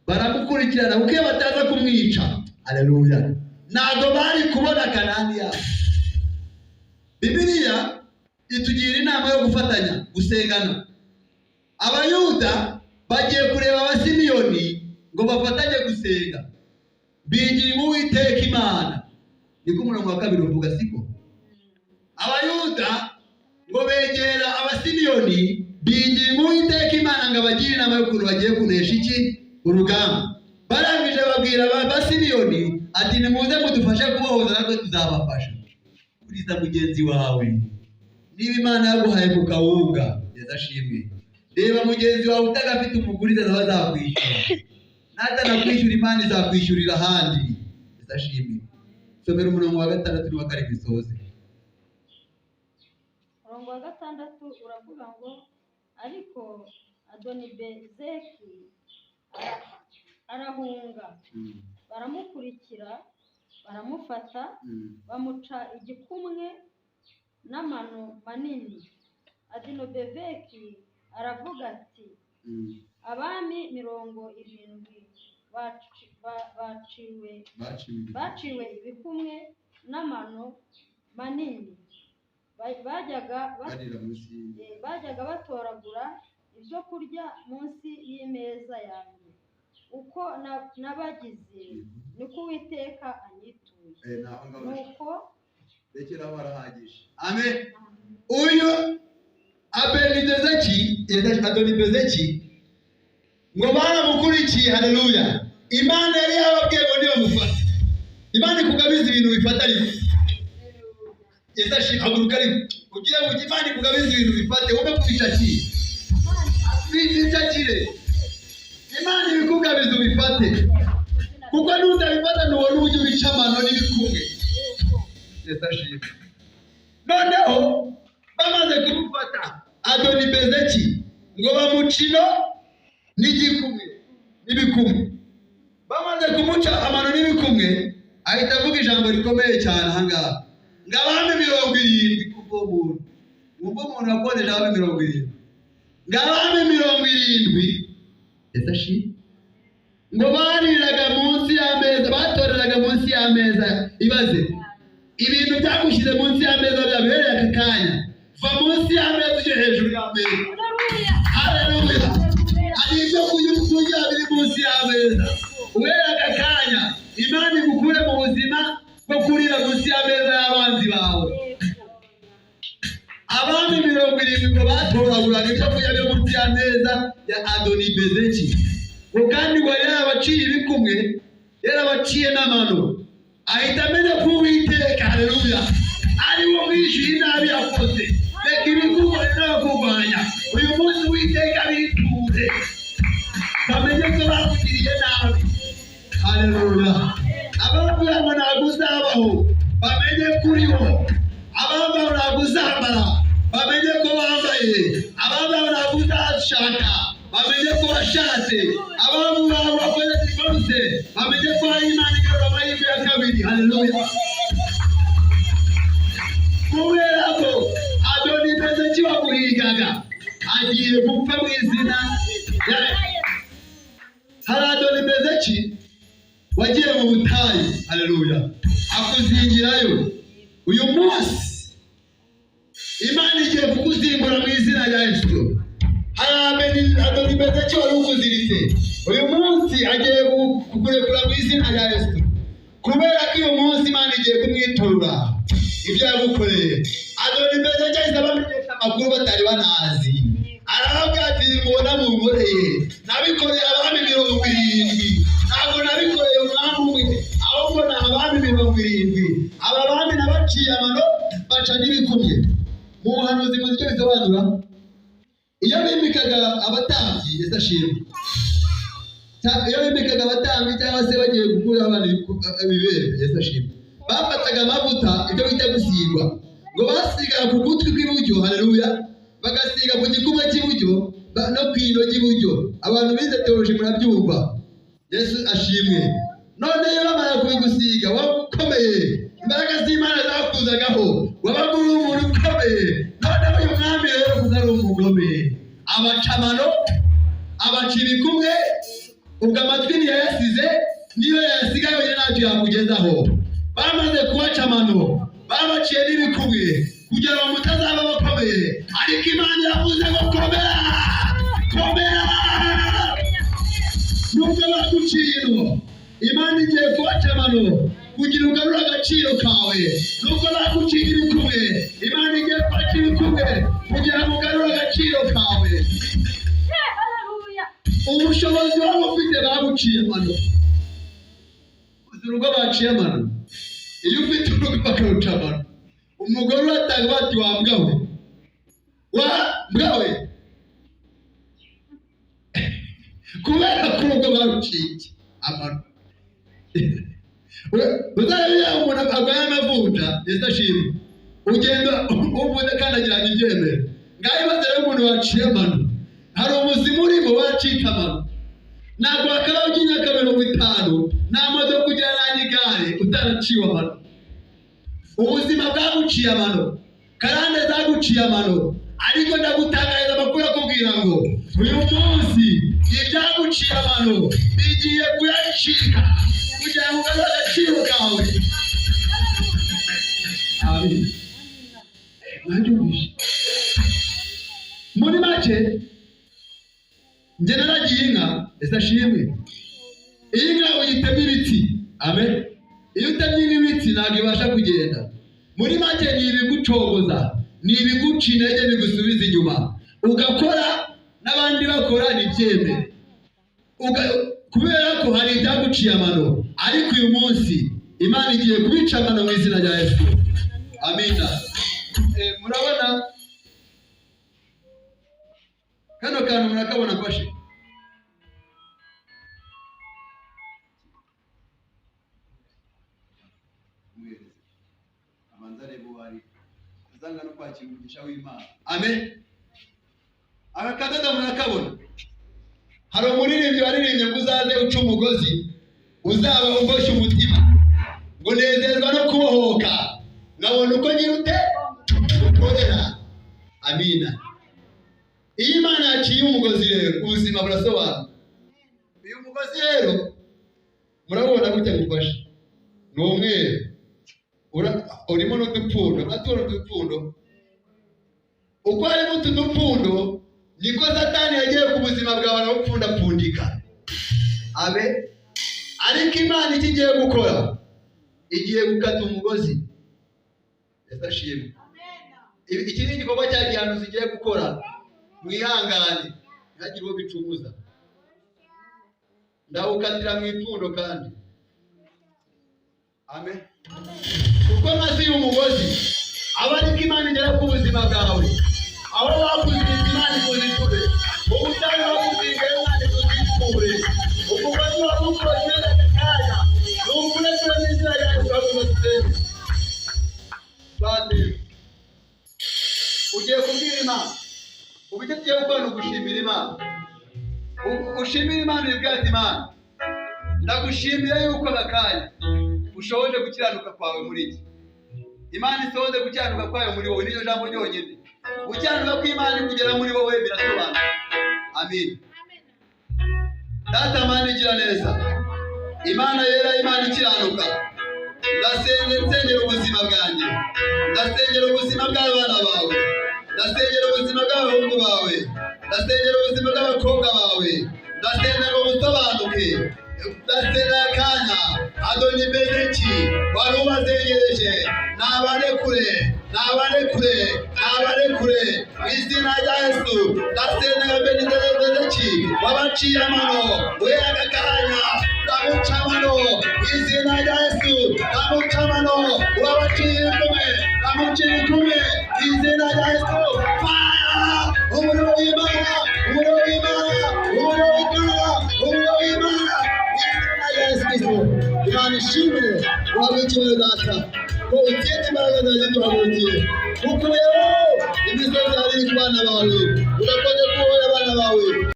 Baramukurikirana kuko iyo bataza kumwica, haleluya, ntabwo bari kubona Kanani yabo. Bibiliya itugira inama yo gufatanya gusengana. Abayuda bagiye kureba Abasimiyoni ngo bafatanye gusenga, binginga Uwiteka Imana. Niko umurongo wa 2 uvuga, siko? Abayuda ngo begera Abasimiyoni binginga Uwiteka Imana ngo abagire inama y'ukuntu bagiye kunesha iki urugamba. Barangije babwira Abasimiyoni ati nimuze mudufashe kubohoza, natwe tuzabafasha. Kuriza mugenzi wawe, niba Imana yaguhaye ku kawunga, Yesu ashimwe, reba mugenzi wawe utagafite umuguriza nawe azakwishyura. Natanakwishyura Imana izakwishyurira ahandi. Yesu ashimwe. Somera umurongo wa 6 n'uwa 7 isoze. Umurongo wa 6 uravuga ngo ariko Adoni-Bezeki Arahunga, baramukurikira, baramufata, bamuca igikumwe n'amano manini. Adonibezeki aravuga ati: abami 70 baciwe ibikumwe n'amano manini, bajyaga batoragura ibyo kurya munsi y'imeza yanjye. Uko nabagize niko Uwiteka anyituye. Nuko rekeraho, arahagije. Amen. Uyu Adonibezeki ngo baramukurikiye. Haleluya. Imana yari yababwiye ngo nibamufate. Imana ikugabiza ibintu bifata, ariko Yesu haguruka, ariko ugira ngo Imana ikugabiza ibintu bifate, wowe kubishakire, bishakire. Imana ibikugabiza ubifate, kuko nutabifata ntubona uburyo ubica amano n'ibikumwe. Yesu ashimwe. Noneho bamaze kumufata Adonibezeki ngo bamucino n'igikumwe n'ibikumwe, bamaze kumuca amano n'ibikumwe, ahita avuga ijambo rikomeye cyane ahangaha ngo abami 70, kuko umuntu ubwo umuntu wakoresha abami 70, ngo abami 70, Yesu ashimwe, ngo bariraga munsi y'ameza, batoreraga munsi y'ameza. Ibaze ibintu byagushyize munsi y'ameza byabereye aka kanya, va munsi y'ameza ujye hejuru y'ameza. Haleluya. Hari ibyo kurya biri munsi y'ameza, uhereye aka kanya Imana igukure mu buzima bwo kurira munsi y'ameza y'abanzi bawe. Abami 70 ngo batoraguraga ibyo kurya byo munsi y'ameza ya Adonibezeki, ngo kandi ngo yarabaciye ibikumwe, yarabaciye n'amano. Ahita amenya ko Uwiteka, haleluya, ari wo mwishyuye inabi yakoze. Reka ibikumwe n'abakurwanya uyu munsi Uwiteka biture, bamenye ko bakugiriye nabi. Haleluya. Abavuga ngo ntabwo uzabaho, bamenye ko uriho. Abavuga ngo ntabwo uzambara, bamenye ko wambaye. Abavuga ngo ntabwo uzashaka, bamenye ko washatse. Abavuga ngo wakoze divorce, bamenye ko hari Imana igarura amahirwe ya kabiri. Haleluya. Kubera ko Adonibezeki waguhigaga agiye gupfa mu izina. Hari Adonibezeki wagiye mu butayu, haleluya, akuzingirayo. Uyu munsi Imana igiye kukuzingura mu izina rya Yesu. Hari Adonibezeki wari ukuziritse, uyu munsi agiye kukurekura mu izina rya Yesu. Kubera ko uyu munsi Imana igiye kumwitura ibyo yagukoreye. Adonibezeki ahise abamenyesha amakuru batari banazi, arababwira ati: mubona munkoreye, nabikoreye abami 70, ntabwo nabikoreye umwami umwe, ahubwo ni abami 70. Aba bami nabaciye amano, baca n'ibikumwe. Mu buhanuzi muzi icyo bisobanura? Iyo bimikaga abatambyi, Yesu ashimwe, iyo bimikaga abatambyi cyangwa se bagiye gukura abantu ibibembe, Yesu ashimwe, bafataga amavuta, ibyo bita gusigwa, ngo basigaga ku gutwi kw'iburyo, haleluya, bagasiga ku gikumwe cy'iburyo no ku ino ry'iburyo. Abantu bize teoloji murabyumva. Yesu ashimwe. None iyo bamara kubigusiga, waba ukomeye, imbaraga z'Imana zakuzagaho, wabaga uri umuntu ukomeye. Noneho uyu mwami rero kuko ari umugome, abacamano, abaca ibikumwe, ubwo amatwi ntiyayasize, niyo yayasiga yonyine ntacyo yakugezaho. Bamaze kubaca amano, babaciye n'ibikumwe kugira ngo mutazaba bakomeye, ariko Imana iravuze ngo komera, komera. Nubwo baguciye ino, Imana igiye kubaca amano kugira ugarure agaciro kawe. Nubwo baguciye ibikumwe, Imana igiye kubaca ibikumwe kugira ngo ugarure agaciro kawe. Ubushobozi waba ufite babuciye amano. Uzi urugo baciye amano? Iyo ufite urugo bakaruca amano, umugore uratanga bati: wa mbwa we, wa mbwa we, kubera ko urugo baruciye amano. Uzarebe umuntu arwaye amavunja, Yesu ashimwe, ugenda uvuze kandi agira ngo ibyemere. Ngaho ibaze rero umuntu waciye amano, hari ubuzima urimo wacika amano. Ntabwo wakabaye ugira imyaka 50 nta modoka ugira nta n'igare utaraciwe amano. Ubuzima bwaguciye amano, karande zaguciye amano, ariko ndagutangariza amakuru akubwira ngo uyu munsi ibyaguciye amano bigiye kuyacika kugira ngo ugarure agaciro kawe. Amen. Mwabyumvise? Muri make, njye naragiye inka. Ese ashimwe. Iyi nka uyitema ibiti. Amen. Iyo utemye inka ibiti ntabwo ibasha kugenda. Muri make ni ibigucogoza, ni ibiguca intege, bigusubiza inyuma, ugakora n'abandi bakora ntibyemere. Kubera ko hari ibyaguciye amano, ariko uyu munsi Imana igiye kubica amano mu izina rya Yesu. Amina. Murabona kano kantu, murakabona mfashe. Abanza arebe uwo ari azanga no kwakira umugisha w'Imana. Amen. Aka kadodo murakabona. Hari umuririmbyi waririmbye ngo uzaze uca umugozi uzaba ugoshye umutima, ngo nezezwa no kubohoka nkabona uko nyirute ukorera. Amina. Iyo Imana yaciye umugozi rero ubuzima burasobanuka. Uyu mugozi rero murabona gutya ngufashe, ni umweru, urimo n'udupfundo, natubona udupfundo. Uko harimo utu dupfundo niko Satani yagiye ku buzima bwawe arawupfundapfundika. Abe ariko Imana icyo igiye gukora, igiye gukata umugozi. Yesu ashimwe. Iki ni igikorwa cya gihano zigiye gukora. Mwihangane ntihagire uwo bicumuza. Ndawukatira mu ipfundo kandi. Amen. Kuko maze uyu mugozi aba ariko Imana igera ku buzima bwawe. Aho bakuziritse Imana ikuziture, ubutari bakuzinga Imana ikuzikure, umugozi wagukoze aka kanya nukurekure n'izina rya Yesu bakuziture. Padiri, ugiye kubwira Imana. Ubu icyo tugiye gukora ni ugushimira Imana. Ushimira Imana uyibwira ati Imana, ndagushimira yuko aka kanya ushoboje gukiranuka kwawe muri iki. Imana isohoze gukiranuka kwayo muri wowe, niryo jambo ryonyine. Gukiranuka kw'Imana kugera muri wowe birasobanura. Amin. Data Mana igira neza, Imana yera, Imana ikiranuka, ndasenze nsengera ubuzima bwanjye, ndasengera ubuzima bw'abana bawe, ndasengera ubuzima bw'abahungu bawe, ndasengera ubuzima bw'abakobwa bawe, ndasenga ngo busobanuke. Ndasenga akanya Adoni Bezeki wari ubazengereje, nabarekure, nabarekure, nabarekure mu izina rya Yesu. Ndasenga Bezeki wabaciye amano, guhera aka kanya ndamuca amano mu izina rya Yesu. Ndamuca amano wabaciye inkume, ndamuciye inkume mu izina rya Yesu. Fire! Umuriro w'Imana, umuriro w'Imana, umuriro w'Imana, umuriro w'Imana. Yesu Kristo. Imana ishimwe, uhagurukiwe data, ko utinde imbaraga zawe duhagurukiye, kuko rero imisozi hari ku bana bawe, urakoze kubohora abana bawe.